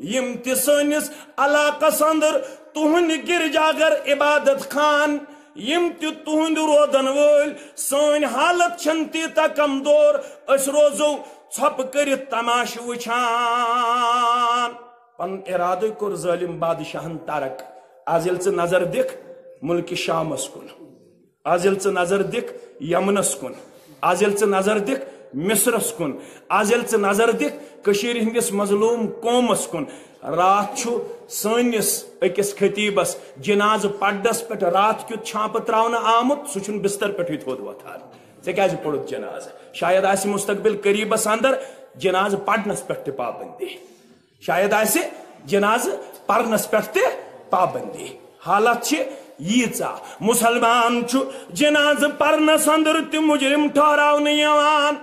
یِم تہِ سٲنِس علاقس اندر تُہنٛدۍ گرجا گھر، عبادت خان، یِم تہِ تُہنٛدۍ روزن وٲلۍ، سٲنۍ حالت چھَنہٕ تیٖژاہ کمزور، أسۍ روزو ژھۄپہٕ کٔرِتھ تماشہٕ وٕچھان۔ پنُن ارادٕ کوٚر ظٲلم بادشاہن ترک۔ از ییٚلہِ ژٕ نظر دِکھ مُلکہِ شامس کُن، از ییٚلہِ ژٕ نظر دِکھ یمنس کُن، از ییٚلہِ ژٕ نظر دِکھ مصرس کُن، از ییٚلہِ ژٕ نظر دِکھ کٔشیٖرِ ہٕنٛدِس مظلوٗم قومس کُن، راتھ چھُ سٲنِس أکِس خطیٖبس جنازٕ پرنس پٮ۪ٹھ راتھ کیُتھ چھانپہٕ تراونہٕ آمُت، سُہ چھُنہٕ بستر پٮ۪ٹھٕے تھوٚد وۄتھان۔ ژےٚ کیازِ پوٚرُتھ جنازٕ؟ شاید آسہِ مستقبل قریٖبس اندر جنازٕ پرنس پٮ۪ٹھ تہِ پابندی۔ شاید آسہِ جنازٕ پرنس پٮ۪ٹھ تہِ پابندی۔ حالت چھِ ییٖژاہ، مُسلمان چھُ جنازٕ پرنس اندر تہِ مجرم ٹھہراونہٕ یِوان۔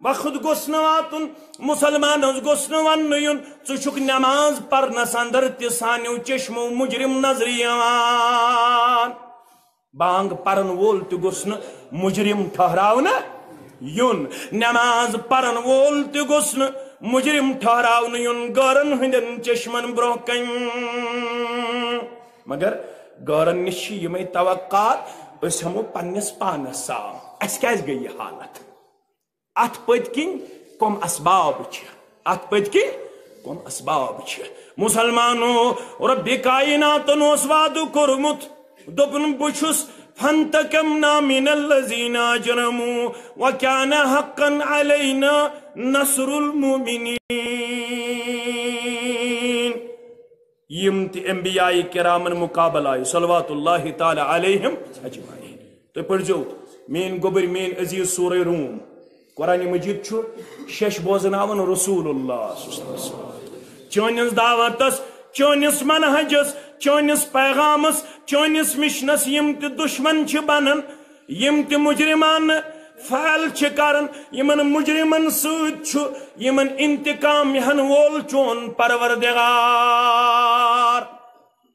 وقت گوٚژھ نہٕ واتُن، مُسلمانس گوٚژھ نہٕ وننہٕ یُن، ژٕ چھُکھ نماز پرنس اندر تہِ سانیو چشمو مجرم نظرِ یِوان۔ بانگ پرن وول تہِ گوٚژھ نہٕ مجرم ٹھہراونہٕ یُن، نماز پرن وول تہِ گوٚژھ نہٕ مجرم ٹھہراونہٕ یُن غٲرن ہٕنٛدٮ۪ن چشمن برونٛہہ کنہِ۔ مگر غٲرن نِش چھِ یِمے توقعات، أسۍ ہٮ۪مو پننِس پانس سام۔ اسہِ کیازِ گٔے یہِ حالت؟ اتھ پٔتۍ کِنۍ کم اسباب چھِ؟ اتھ پٔتۍ کِنۍ کم اسباب چھِ؟ مُسلمانو، رۄبِ کایناتن اوس وعدٕ کوٚرمُت، دوٚپُن، بہٕ چھُس فانتقمنا من الذين أجرموا وكان حقا علينا نصر المؤمنين۔ یم تہِ انبیاء کرامن مقابل آیہِ، صلوات اللہ تعالی علیہم اجمعین۔ تُہۍ پٔرۍزیو، میٲنۍ گوٚبٕرۍ، میٲنۍ عزیز، سورہ روم۔ قرآن مجید چھُ شیٚش بوزناوان رسول اللہ صلی اللہ علیہ وسلم۔ چٲنِس دعوتس، چٲنِس منہجس، چٲنِس پیغامس، چٲنِس مشنس یم تہِ دشمن چھِ بنان، یم تہِ مجرمانہٕ فعل چھِ کران، یمن مجرمن سۭتۍ چھُ یمن انتقام ہٮ۪ن وول چون پروردگار۔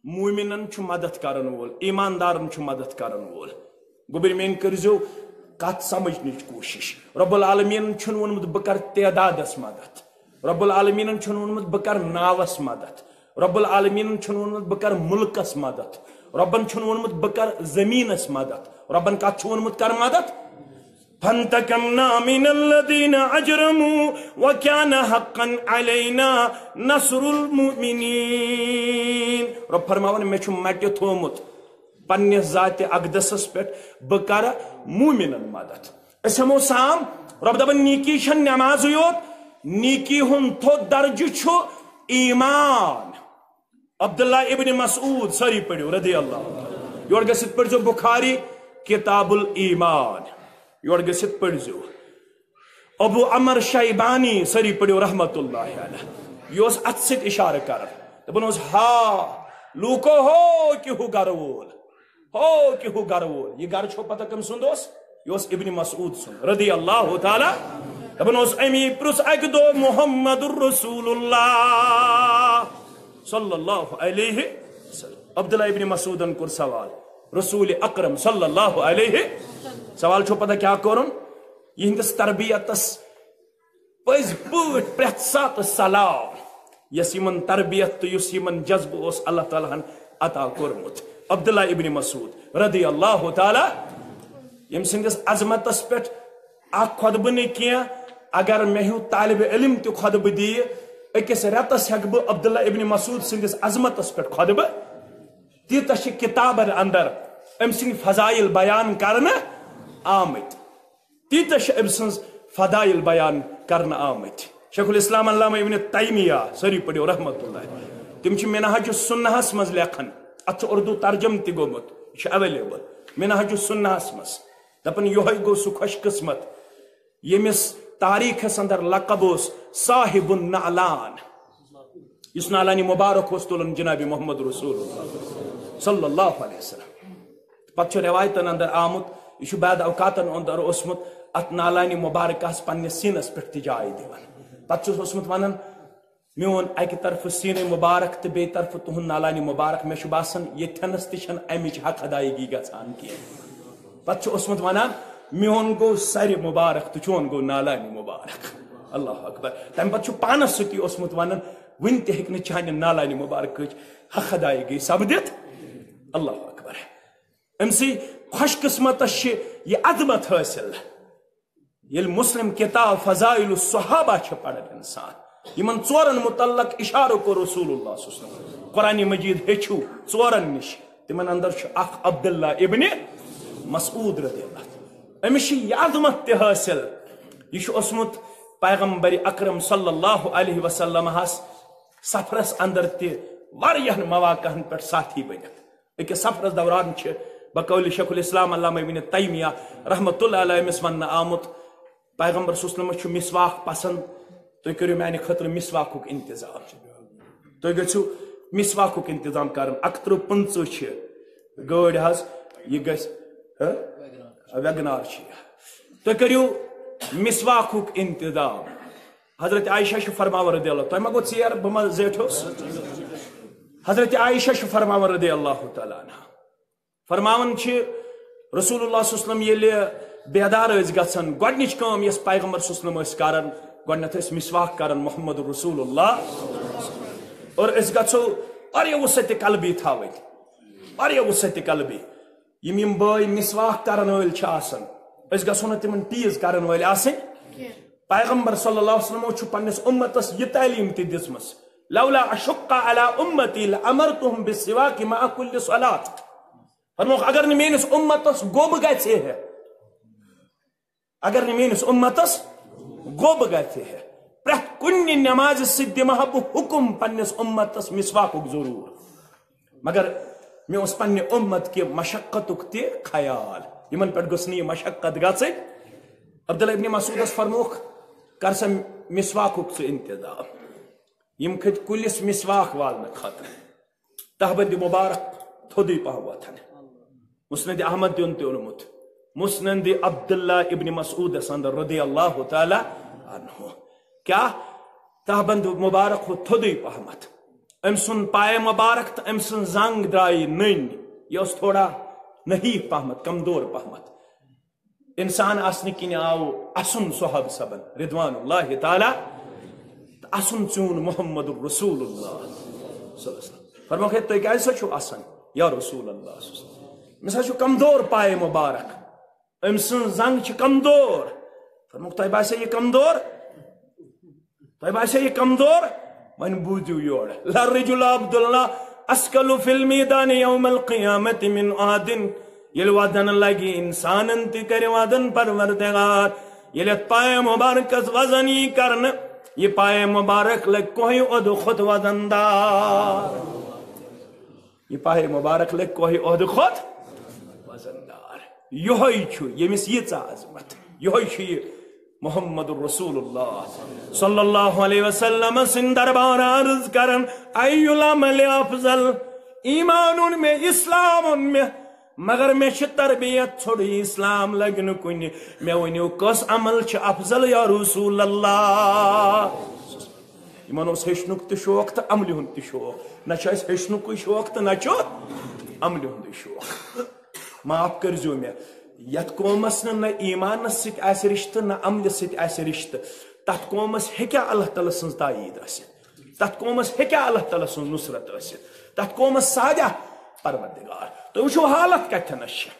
مومنن چھُ مدد کرن وول، ایماندارن چھُ مدد کرن وول۔ گوٚبرۍ میٲنۍ، کٔرزیو کتھ سمجھنٕچ کوٗشش۔ رب العالمینن چھُنہٕ ووٚنمُت بہٕ کرٕ تعدادس مدد۔ رب العالمینن چھُنہٕ ووٚنمُت بہٕ کرٕ ناوس مدد۔ رب العالمینن چھُنہٕ ووٚنمُت بہٕ کرٕ مُلکس مدد۔ ربن چھُنہٕ ووٚنمُت بہٕ کرٕ زٔمیٖنس مدد۔ ربن کتھ چھُ ووٚنمُت، کر مدد؟ فانتقمنا من الذين أجرموا وكان حقا علينا نصر المؤمنين۔ رب فرماوان، مےٚ چھُ مٹہِ تھوومُت پننِس ذاتِ اقدسس پٮ۪ٹھ، بہٕ کرٕ مومنن مدد۔ أسۍ ہٮ۪مو سام، رب دپان، نیکی چھنہٕ نمازٕے یوت، نیکی ہُنٛد تھوٚد درجہٕ چھُ ایمان۔ عبداللہ ابن مسعود، سٲری پٔرِو، رضی اللہ عنہ۔ یورٕ گٔژھِتھ پٔرۍزیو بخاری، کتاب الایمان۔ یورٕ گٔژھِتھ پٔرۍزیو۔ ابو عمر شیبانی، سٲری پٔرِو، رحمت اللہ علیہ۔ یہِ اوس اتھ سۭتۍ اشارٕ کران۔ دپان اوس، ہا لوٗکو، ہو کہِ ہُہ گرٕ وول، ہو کہِ ہُہ گرٕ وول۔ یہِ گرٕ چھو پتہ کٔمۍ سُنٛد اوس؟ یہِ اوس ابن مسعود سُنٛد، رضی اللہ تعالیٰ۔ دپان اوس، امی پرُژھ اکہِ دۄہ محمد رسول اللہ صلی اللہ علیہ وسلم۔ عبداللہ ابن مسعودن کوٚر سوال، رسول اکرم صلی اللہ علیہ۔ سوال چھو پتہ کیٛاہ کوٚرُن؟ یِہنٛدِس تربیتس پٔزۍ پٲٹھۍ پرٛٮ۪تھ ساتہٕ سلام، یۄس یِمن تربیت تہٕ یُس یِمن جذبہٕ اوس اللہ تعالیٰ ہن عطا کوٚرمُت۔ عبداللہ ابن مسعود رضی اللہ تعالیٰ، ییٚمہِ سٕنٛدِس عظمتس پٮ۪ٹھ اکھ خطبہٕ نہٕ کینٛہہ، اگر مےٚ ہیوٗ طالب علم تہِ خطبہٕ دِیہِ، أکِس رٮ۪تس ہٮ۪کہٕ بہٕ عبداللہ ابن مسعود سٕنٛدِس عظمتس پٮ۪ٹھ خطبہٕ۔ تیٖژاہ چھِ کتابن اندر أمۍ سٕنٛدۍ فضائل بیان کرنہٕ آمٕتۍ۔ تیٖتیٛاہ چھِ أمۍ سٕنٛز فضائل بیان کرنہٕ آمٕتۍ۔ شیخ الاسلام علامہ ابن تیمیہ، سٲری پٔرِو، رحمت اللہ، تِم چھِ منہاج السنہس منٛز لیکھان، اتھ چھُ اردو ترجمہٕ تہِ گوٚمُت، یہِ چھُ اویلیبل منہاج السنہس منٛز۔ دپان، یِہوٚے گوٚو سُہ خۄش قسمت، ییٚمِس تاریخس اندر لقب اوس صاحب النعلان، یُس نعلانِ مبارک اوس تُلان جناب محمد رسول اللہ صلی اللہ علیہ وسلم۔ پتہٕ چھُ روایتن اندر آمُت، یہِ چھُ بعد اوقاتن اندر اوسمُت اتھ نعلانِ مبارکس پننِس سیٖنس پٮ۪ٹھ تہِ جاے دِوان۔ پتہٕ چھُس اوسمُت ونان، میون اکہِ طرفہٕ سیٖنہٕ مبارک تہٕ بیٚیہِ طرفہٕ تُہُنٛد نعلانِ مبارک، مےٚ چھُ باسان، ییٚتھٮ۪نس تہِ چھَنہٕ امِچ حق ادایگی گژھان کینٛہہ۔ پتہٕ چھُ اوسمُت ونان، میون گوٚو سرِ مبارک تہٕ چون گوٚو نعلانِ مبارک۔ اللہ اکبر۔ تمہِ پتہٕ چھُ پانس سۭتی اوسمُت ونان، وُنہِ تہِ ہیٚکہِ نہٕ چانہِ نعلانِ مبارکٕچ حق ادایگی سپدِتھ۔ اللہ اکبر۔ أمۍ سٕے خۄش قسمتس چھِ یہِ عظمت حٲصِل۔ ییٚلہِ مسلم کتاب فضائل الصحابہ چھِ پران انسان، یِمن ژورن متعلق اشارٕ کوٚر رسول اللہ صلی اللہ علیہ وسلم، قرآن مجید ہیٚچھِو ژورن نِش، تِمن اندر چھُ اکھ عبداللہ ابن مسعود رضی اللہ عنہ۔ أمِس چھِ یہِ عظمت تہِ حٲصِل، یہِ چھُ اوسمُت پیغمبر اکرم صلی اللہ علیہ وسلم ہس سفرس اندر تہِ واریاہن مواقعن پٮ۪ٹھ ساتھی بٔنِتھ۔ أکِس سفرس دوران چھِ بقول شیخ الاسلام علامہ ابن تیمیہ رحمۃ اللہ علیہ أمِس وننہٕ آمُت، پیغمبر صلی اللہ علیہ وسلمس چھُ مسواک پسند، تُہۍ کٔرِو میانہِ خٲطرٕ مسواکُک انتظام۔ تُہۍ گٔژھِو مسواکُک انتظام کرُن۔ اکترٕہ پٕنٛژٕہ چھِ گٲڑۍ حظ، یہِ گژھِ، ہہ؟ ویگنار چھِ یہِ۔ تُہۍ کٔرِو مسواکُک انتظام۔ حضرت عائشہ چھِ فرماوان رضی اللہ، تۄہہِ ما گوٚو ژیر، بہٕ ما زیٹھوس؟ حضرت عائشہ چھِ فرماوان رضی اللہ تعالیٰ عنہا، فرماوان چھِ، رسول اللہ صلی اللہ علیہ وسلم ییٚلہِ بیدار ٲسۍ گژھان، گۄڈنِچ کٲم یۄس پیغمبر صلی اللہ علیہ وسلم ٲسۍ کران، گۄڈنٮ۪تھ ٲسۍ مسواک کران محمد رسول اللہ، اور أسۍ گژھو اریوٕ سۭتِ قلبی تھاوٕنۍ، اریوٕ سۭتِ قلبی۔ یِم یِم بٲے مسواک کرن وٲلۍ چھِ آسان، أسۍ گژھو نہٕ تِمن tease کرن وٲلۍ آسٕنۍ۔ پیغمبر صلی اللہ علیہ وسلمو چھُ پننِس اُمتس یہِ تعلیٖم تہِ دِژمٕژ، "لولا اشق علی امتی لامرتہم بالسواک مع کل صلاۃ"۔ فرموکھ، اگر نہٕ میٲنِس اُمتس گوٚب گژھِ ہے، اگر نہٕ میٲنِس اُمتس گوٚب گژھِ ہے، پرٛٮ۪تھ کُنہِ نمازِ سۭتۍ دِمہٕ ہا بہٕ حُکُم پننِس اُمتس مسواکُک ضروٗر۔ مگر مےٚ اوس پننہِ اُمت کہِ مشقتُک تہِ خیال، یِمن پٮ۪ٹھ گٔژھ نہٕ یہِ مشقت گژھٕنۍ۔ عبداللہ ابن مسعودس فرموکھ، کر سا مسواکُک ژٕ انتظام۔ یِم کھٔتۍ کُلِس مسواک والنہٕ خٲطرٕ۔ تہبندِ مبارک تھوٚدُے پہم وۄتھان۔ مسند احمد تہِ اوٚن تہِ اوٚنمُت۔ مسند عبداللہ ابن مسعودس اندر رضی اللہ تعالی عنہ۔ کیا؟ تہبند مبارک ہو تھوٚدُے پہمتھ۔ أمۍ سُنٛد پایہِ مبارک تہٕ أمۍ سٕنٛز زنٛگ درٛایہِ نٔنۍ۔ یہِ ٲس تھوڑا نحیف پہمتھ، کمزور پہمتھ۔ انسان آسنہٕ کِنۍ آو اسُن صحابہٕ صٲبن رضوان اللہ تعالی تہٕ اسُن چون محمد رسول اللہ صلی اللہ علیہ وسلم۔ فرموکھ، ہے، تُہۍ کیازِ سا چھِو اسان یا رسول اللہ صلی اللہ علیہ وسلم؟ أمِس حظ چھُ کمزور پایہِ مبارک، أمۍ سٕنٛز زنٛگ چھِ کمزور۔ فرموکھ، تۄہہِ باسیو یہِ کمزور؟ تۄہہِ باسیو یہِ کمزور؟ وۄنۍ بوٗزِو یورٕ۔ لرجل عبداللہ اسکل فی المیدان یوم القیامت من احد۔ ییٚلہِ وعدن لگہِ انسانن تہِ کرِ وعدن پروردگار۔ ییٚلہِ اتھ پایہِ مبارکس وزن یی کرنہٕ، یہِ پایہِ مبارک لگہِ کوہہِ احد کھۄتہٕ وزن دار۔ یہِ پایہِ مبارک لگہِ کوہہِ احد کھۄتہٕ وزن دار۔ یِہوٚے چھُ ییٚمِس ییٖژاہ عظمت، یِہوٚے چھُ یہِ محمد رسول اللہ صلی اللہ علیہ وسلم سٕنٛدِ دربار عرض کران، "ای العمل افضل؟" ایمان اوٚن مےٚ، اسلام اوٚن مےٚ، مگر مےٚ چھِ تربیت ژھوٚرٕے، اسلام لگہِ نہٕ کُنہِ۔ مےٚ ؤنِو، کۄس عمل چھِ افضل یا رسول اللہ؟ یِمن اوس ہیٚچھنُک تہِ شوق تہٕ عملہِ ہُنٛد تہِ شوق۔ نہ چھُ اَسہِ ہیٚچھنُکُے شوق تہٕ نہ چھُ عملہِ ہُنٛدُے شوق۔ معاف کٔرۍزیو مےٚ، یَتھ قومس نہٕ نہ ایٖمانس سۭتۍ آسہِ رِشتہٕ، نہ عملہِ سۭتۍ آسہِ رِشتہٕ، تَتھ قومس ہیٚکیٛاہ اللہ تعالیٰ سٕنٛز تاییٖد ٲسِتھ؟ تَتھ قومس ہیٚکیٛاہ اللہ تعالیٰ سٕنٛز نُصرت ٲسِتھ؟ تَتھ قومس سادیٛاہ پروردگار۔ تُہۍ وٕچھِو حالت کَتھٮ۪نَس چھِ۔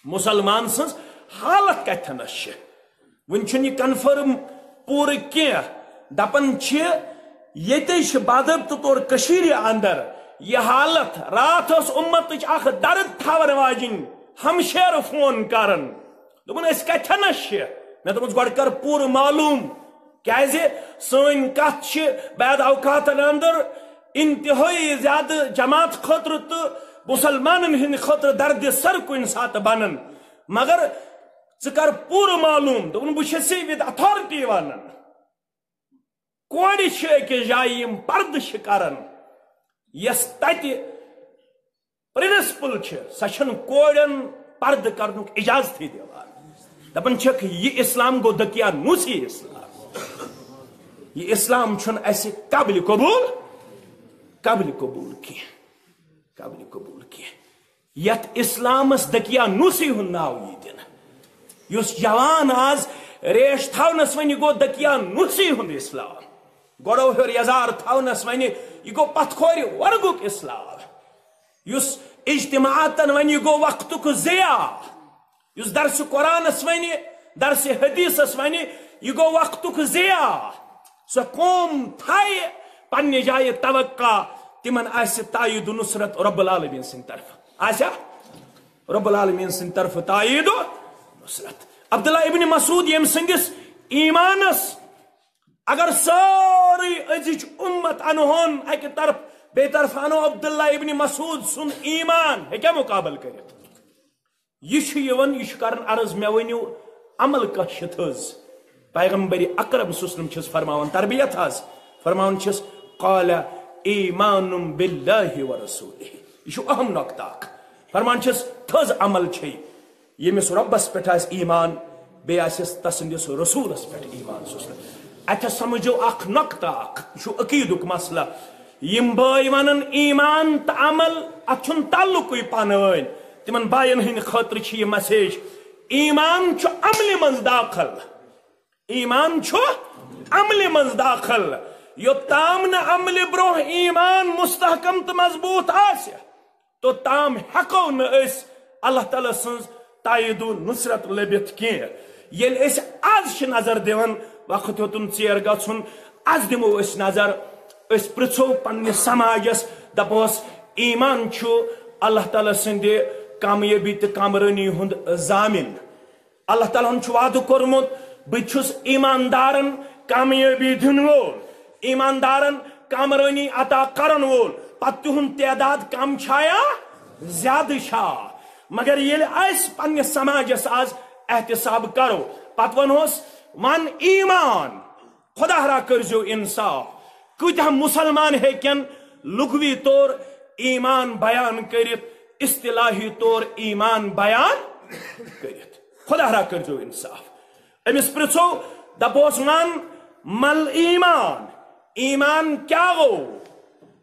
مُسلمان سٕنٛز حالت کَتھٮ۪نَس چھِ۔ وٕنہِ چھُنہٕ یہِ کنفرم پوٗرٕ کینٛہہ۔ دَپان چھِ، ییٚتے چھِ باضٲبطہٕ طور کٔشیٖرِ اندر یہِ حالت۔ راتھ ٲس اُمتٕچ اکھ درد تھاوَن واجِنۍ ہمشیرٕ فون کران۔ دوٚپُن، "أسۍ کَتھٮ۪نَس چھِ؟" مےٚ دوٚپمَس، "گۄڈٕ کر پوٗرٕ معلوٗم۔" کیازِ سٲنۍ کتھ چھِ بعض اوقاتن اندر انتہٲئی زیادٕ جماعت خٲطرٕ تہٕ مسلمانن ہٕنٛدِ خٲطرٕ دردِ سر کُنہِ ساتہٕ بنان۔ مگر ژٕ کر پوٗرٕ معلوٗم۔ دوٚپُن، بہٕ چھَس ژےٚ with authority ونان۔ کورِ چھِ أکِس جایہِ یِم پردٕ چھِ کران، یۄس تتہِ پرنسپل چھِ، سۄ چھَنہٕ کورٮ۪ن پردٕ کرنُک اجازتھٕے دِوان۔ دپان چھکھ، یہِ اسلام گوٚو دقیانوسی اسلام۔ یہِ اسلام چھُنہٕ اسہِ قابل قبول، قابل قبول کینٛہہ، قابل قبول کینٛہہ۔ یتھ اسلامس دقیانوسی ہُنٛد ناو یی دِنہٕ، یُس جوان آز ریش تھاونس ونہِ، یہِ گوٚو دقیانوسی ہُنٛد اسلام۔ گۄڈو ہیوٚر یزار تھاونس ونہِ، یہِ گوٚو پتھ کھورِ ورگُک اسلام۔ یُس اجتماعاتن ونہِ، یہِ گوٚو وقتُک ضیاع۔ یُس درسِ قرآنس ونہِ، درسِ حدیثس ونہِ، یہِ گوٚو وقتُک ضیاع۔ سۄ قوم تھایہِ پننہِ جایہِ توقع، تِمن آسہِ تایید و نصرت رب العالمین سٕنٛدِ طرفہٕ۔ آسیا؟ رب العالمین سٕنٛدِ طرفہٕ تایید و نصرت۔ عبداللہ ابن مسعود، ییٚمۍ سٕنٛدِس ایمانس اگر سٲرٕے أزِچ اُمت انہون اکہِ طرف، بیٚیہِ طرف انو عبداللہ ابن مسعود سُنٛد ایمان، ہیٚکیٛاہ مُقابلہٕ کٔرِتھ؟ یہِ چھُ یِوان، یہِ چھُ کران عرض، مےٚ ؤنِو، عمل کانٛہہ چھِ تھٔز؟ پیغمبر اکرم صلی اللہ علیہ وسلم چھِس فرماوان، تربیت حظ، فرماوان چھِس، "قال ایمان باللہ و رسولہ"۔ یہِ چھُ اہم نقطہٕ اکھ۔ فرمان چھِس، تھٔز عمل چھے، ییٚمِس رۄبَس پٮ۪ٹھ آسہِ ایمان، بیٚیہِ آسٮ۪س تسٕنٛدِس رسوٗلَس پٮ۪ٹھ ایمان۔ سُہ چھُ، اَتھٮ۪س سمجھو اکھ نۄقطہٕ اکھ، یہِ چھُ عقیٖدُک مسلہٕ۔ یِم بٲے وَنان ایمان تہٕ عمل، اَتھ چھُنہٕ تعلقٕے پانہٕ ؤنۍ۔ تِمن بایَن ہٕنٛدِ خٲطرٕ چھِ یہِ message، ایمان چھُ عملہِ منٛز داخل۔ ایمان چھُ عملہِ منٛز داخل۔ یوٚتام نہٕ عملہِ برونٛہہ ایمان مستحکم تہٕ مضبوٗط آسہِ، توٚتام ہٮ۪کو نہٕ أسۍ اللہ تعالیٰ سٕنٛز تایید و نصرت لٔبِتھ کینٛہہ۔ ییٚلہِ أسۍ از چھِ نظر دِوان، وقت ہیوٚتُن ژیر گژھُن، از دِمو أسۍ نظر، أسۍ پرٛژھو پننِس سماجس، دپوس، ایمان چھُ اللہ تعالیٰ سٕنٛدِ کامیٲبی تہٕ کامرٲنی ہُنٛد ضامن۔ اللہ تعالیٰ ہن چھُ وعدٕ کوٚرمُت، بہٕ چھُس ایماندارن کامیٲبی دِنہٕ وول، ایماندارن کامرٲنی عطا کرن وول۔ پتہٕ تِہُنٛد تعداد کم چھا یا زیادٕ چھا؟ مگر ییٚلہِ أسۍ پننِس سماجس از احتساب کرو، پتہٕ ونہوس، ون ایمان، خدا را کٔرزیو انصاف۔ کۭتیاہ مسلمان ہیٚکن لغوی طور ایمان بیان کٔرِتھ، اصطلاحی طور ایمان بیان کٔرِتھ؟ خدا را کٔرزیو انصاف۔ أمِس پرژھو، دپوس، ون مل ایمان، ایمان کیا گوٚو؟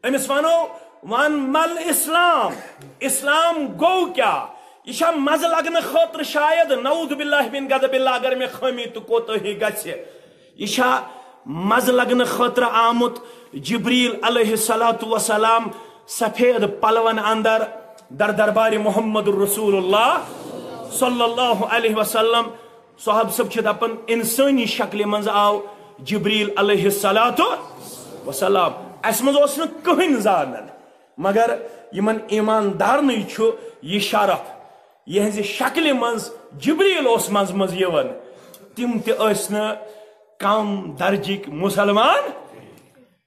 أمِس ونو، ون مل اسلام، اسلام گوٚو کیا؟ یہِ چھا مزٕ لگنہٕ خٲطرٕ شاید، نعوذ باللہ من غضب اللہ، اگر مےٚ خٲمی تہٕ کوتٲہی گژھِ؟ یہِ چھا مزٕ لگنہٕ خٲطرٕ آمُت؟ جبریل علیہ الصلوۃ والسلام سفید پلون اندر در دربار محمد رسول اللہ صلی اللہ علیہ وسلم۔ صحابہ صٲب چھِ دپان، انسٲنی شکلہِ منٛز آو جبریل علیہ الصلوۃ والسلام۔ اسہِ منٛز اوس نہٕ کٕہٕنۍ زانان، مگر یِمن ایماندارنٕے چھُ یہِ شرف، یِہنٛزِ شکلہِ منٛز جبریل اوس منٛزٕ منٛزٕ یِوان۔ تِم تہِ ٲسۍ نہٕ کم درجٕکۍ مسلمان۔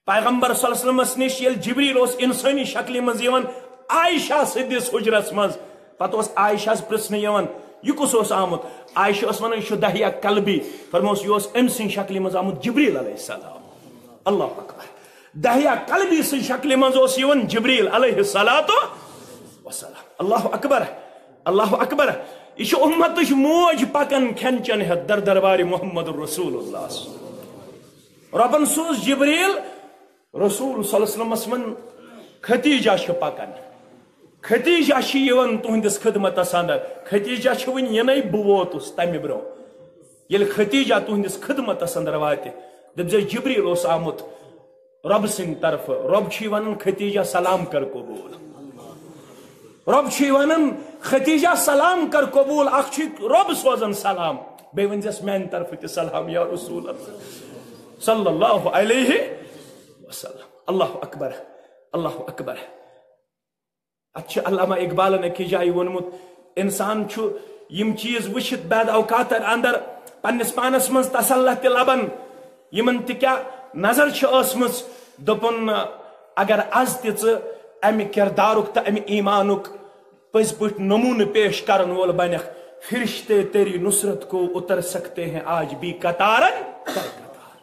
پیغمبر صلی اللہ علیہ وسلمس نِش ییٚلہِ جبریل اوس انسٲنی شکلہِ منٛز یِوان عائشہ سٕنٛدِس حجرس منٛز، پتہٕ اوس عائشہ ہس پرژھنہٕ یِوان، "یہِ کُس اوس آمُت؟" عائشہ ٲس ونان، "یہِ چھُ دحیہ کلبی۔" فرموس، "یہِ اوس أمۍ سٕنٛدِ شکلہِ منٛز آمُت جبریل علیہ السلام۔" اللہ اکبر۔ دحیہ کلبی سٕنٛدِ شکلہِ منٛز اوس یِوان جبریل علیہ الصلوۃ والسلام۔ اللہ اکبر، اللہ اکبر۔ یہِ چھُ امتٕچ موج پکان کھٮ۪ن چٮ۪ن ہٮ۪تھ در دربار محمد رسول اللہ۔ رۄبن سوز جبریل، رسول صلی اللہ علیہ وسلمس ون، "خدیجہ چھِ پکان، خدیجہ چھِ یِوان تُہنٛدِس خدمتس اندر، خدیجہ چھِ وُنہِ یِنَے، بہٕ ووتُس تمہِ برونٛہہ۔ ییٚلہِ خدیجہ تُہنٛدِس خدمتس اندر واتہِ، دٔپزٮ۪س، جبریل اوس آمُت رۄبہٕ سٕنٛدِ طرفہٕ، رۄب چھُے ونان، خدیجہ سلام کر قبول۔" رۄب چھُے ونان، "خدیجہ سلام کر قبول، اکھ چھُے رۄب سوزان سلام، بیٚیہِ ؤنۍزٮ۪س میانہِ طرفہٕ تہِ سلام یا رسول اللہ صلی اللہ علیہ وسلم۔" اللہ اکبر، اللہ اکبر۔ اتھ چھُ علامہ اقبالن أکِس جایہِ ووٚنمُت، انسان چھُ یِم چیٖز وٕچھِتھ بعض اوقاتن اندر پننِس پانس منٛز تسلط تہِ لبان، یِمن تہِ کیٛاہ نظر چھِ ٲسمٕژ۔ دوٚپُن، اگر از تہِ ژٕ امہِ کردارُک تہٕ امہِ ایمانُک پٔزۍ پٲٹھۍ نمونہٕ پیش کرن وول بنکھ، فرشتے تیری نصرت کو اتر سکتے ہیں آج بھی قطارن در قطار۔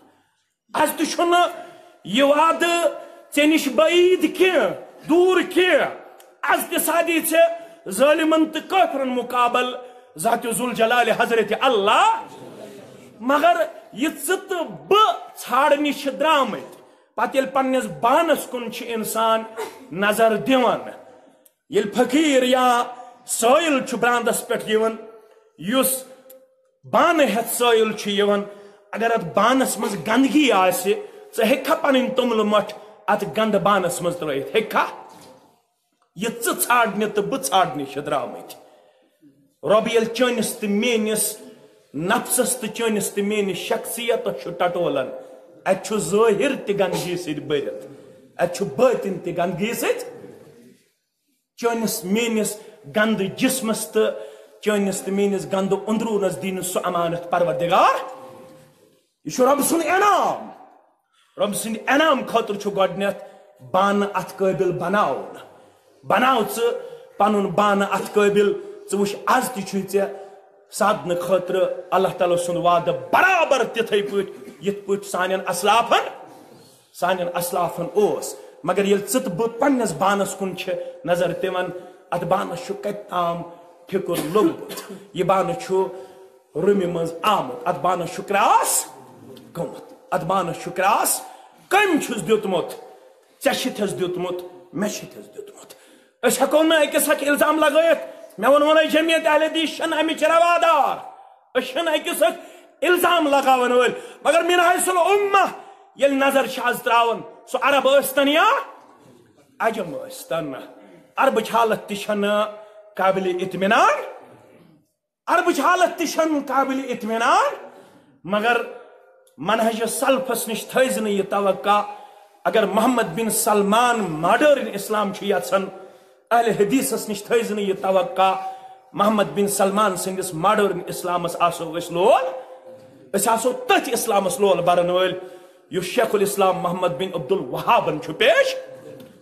از تہِ چھُنہٕ یہِ وعدٕ ژےٚ نِش بعید کینٛہہ، دوٗر کینٛہہ۔ از تہِ سادی ژےٚ ظٲلمن تہٕ کٲفرن مقابل ذات ذوالجلال حضرت اللہ۔ مگر یہِ ژٕ تہٕ بہٕ ژھانڈنہِ چھِ درٛامٕتۍ، پتہٕ ییٚلہِ پننِس بانس کُن چھِ انسان نظر دِوان، ییٚلہِ فقیٖر یا سٲیِل چھُ براندس پٮ۪ٹھ یِوان، یُس بانہٕ ہٮ۪تھ سٲیِل چھُ یِوان، اگر اتھ بانس منٛز گندگی آسہِ، ژٕ ہیٚککھا پنٕنۍ توٚملہٕ مۄٹھ اتھ گندٕ بانس منٛز ترٲوِتھ؟ ہیٚککھا؟ یہِ ژٕ ژھانڈنہِ تہٕ بہٕ ژھانڈنہِ چھِ درٛامٕتۍ۔ رۄب ییٚلہِ چٲنِس تہٕ میٲنِس نفسس تہٕ چٲنِس تہٕ میٲنِس شخصیتس چھُ ٹٹولان، اتہِ چھُ ظٲہِر تہِ گندگی سۭتۍ بٔرِتھ، اتہِ چھُ بٲطِن تہِ گندگی سۭتۍ۔ چٲنِس میٲنِس گندٕ جسمس تہٕ چٲنِس تہٕ میٲنِس گندٕ اندروٗنس دِنہٕ سُہ امانت پروردگار۔ یہِ چھُ رۄب سُنٛد انعام۔ رۄب سٕنٛدِ انعام خٲطرٕ چھُ گۄڈٕنٮ۪تھ بانہٕ اتھ قٲبِل بناوُن۔ بناو ژٕ پنُن بانہٕ اتھ قٲبِل۔ ژٕ وٕچھ، از تہِ چھُے ژےٚ سادنہٕ خٲطرٕ اللہ تعالیٰ سُنٛد وعدٕ برابر تِتھے پٲٹھۍ، یِتھ پٲٹھۍ سانٮ۪ن اسلافن سانٮ۪ن اسلافن اوس۔ مگر ییٚلہِ ژٕ تہٕ بہٕ پننِس بانس کُن چھِ نظر دِوان، اتھ بانس چھُ کتہِ تام پھِکُر لوٚگمُت۔ یہِ بانہٕ چھُ روٚمہِ منٛز آمُت، اتھ بانس چھُ کراس گوٚمُت، اتھ بانس چھُ کراس۔ کٔمۍ چھُس دیُتمُت؟ ژےٚ چھُتھس دیُتمُت، مےٚ چھُتھس دیُتمُت۔ أسۍ ہٮ۪کو نہٕ أکِس اکھ الزام لگٲیِتھ۔ مےٚ ووٚن ووٚنُے، جمعیت اہل حدیث چھنہٕ امِچ روادار۔ أسۍ چھِنہٕ أکِس اکھ الزام لگاون وٲلۍ، مگر من حیث الامہ ییٚلہِ نظر چھِ از تراوان، سُہ عرب ٲسۍتن یا عجم ٲسۍتن، عربٕچ حالت تہِ چھنہٕ قابل اطمینان۔ عربٕچ حالت تہِ چھنہٕ قابل اطمینان، مگر منہج سلفس نِش تھٲیزِ نہٕ یہِ توقع۔ اگر محمد بن سلمان ماڈرن اسلام چھُ یژھان، اہل حدیثس نِش تھٲیزِ نہٕ یہِ توقع محمد بن سلمان سٕنٛدِس ماڈرن اسلامس آسو أسۍ لول، أسۍ آسو تٔتھۍ اسلامس لول برن وٲلۍ یُس شیخ الاسلام محمد بن عبد الوہابن چھُ پیش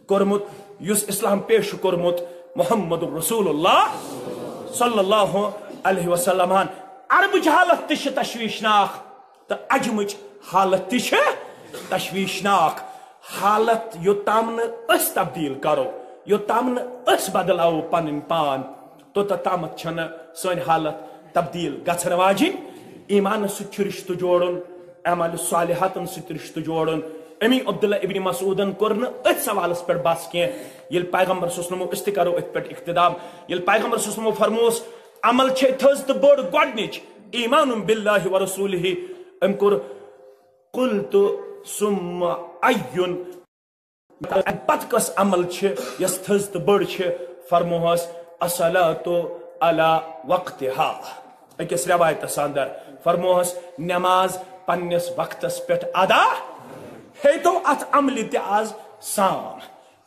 کوٚرمُت، یُس اسلام پیش چھُ کوٚرمُت محمد رسول اللہ صلی اللہ علیہ وسلم ہن۔ عربٕچ حالت تہِ چھِ تشویشناک تہٕ عجمٕچ حالت تہِ چھِ تشویشناک۔ حالت یوٚتام نہٕ أسۍ تبدیل کرو، یوٚتام نہٕ أسۍ بدلاوو پنٕنۍ پان، توٚتتھ تامتھ چھنہٕ سٲنۍ حالت تبدیل گژھن واجِنۍ۔ ایمانس سۭتۍ چھُ رشتہٕ جوڑُن، اعمال صالحاتن سۭتۍ رشتہٕ جوڑُن۔ امی عبداللہ ابن مسعودن کوٚر نہٕ أتھۍ سوالس پٮ۪ٹھ بس کینٛہہ، ییٚلہِ پیغمبر صلی اللہ علیہ وسلم، أسۍ تہِ کرو أتھۍ پٮ۪ٹھ اقتدا، ییٚلہِ پیغمبر صلی اللہ علیہ وسلم فرموس، عمل چھے تھٔز تہٕ بٔڑ گۄڈنِچ، ایمان باللہ و رسولہ۔ أمۍ کوٚر، قلت ثم ای؟ اَمہِ پتہٕ کۄس عمل چھِ یۄس تھٔز تہٕ بٔڑ چھِ؟ فرموہس، الصلاۃ علی وقتہا۔ أکِس رٮ۪وایتس اندر فرموہس، نماز پننِس وقتس پٮ۪ٹھ ادا۔ ہیتو اتھ عملہِ تہِ از سام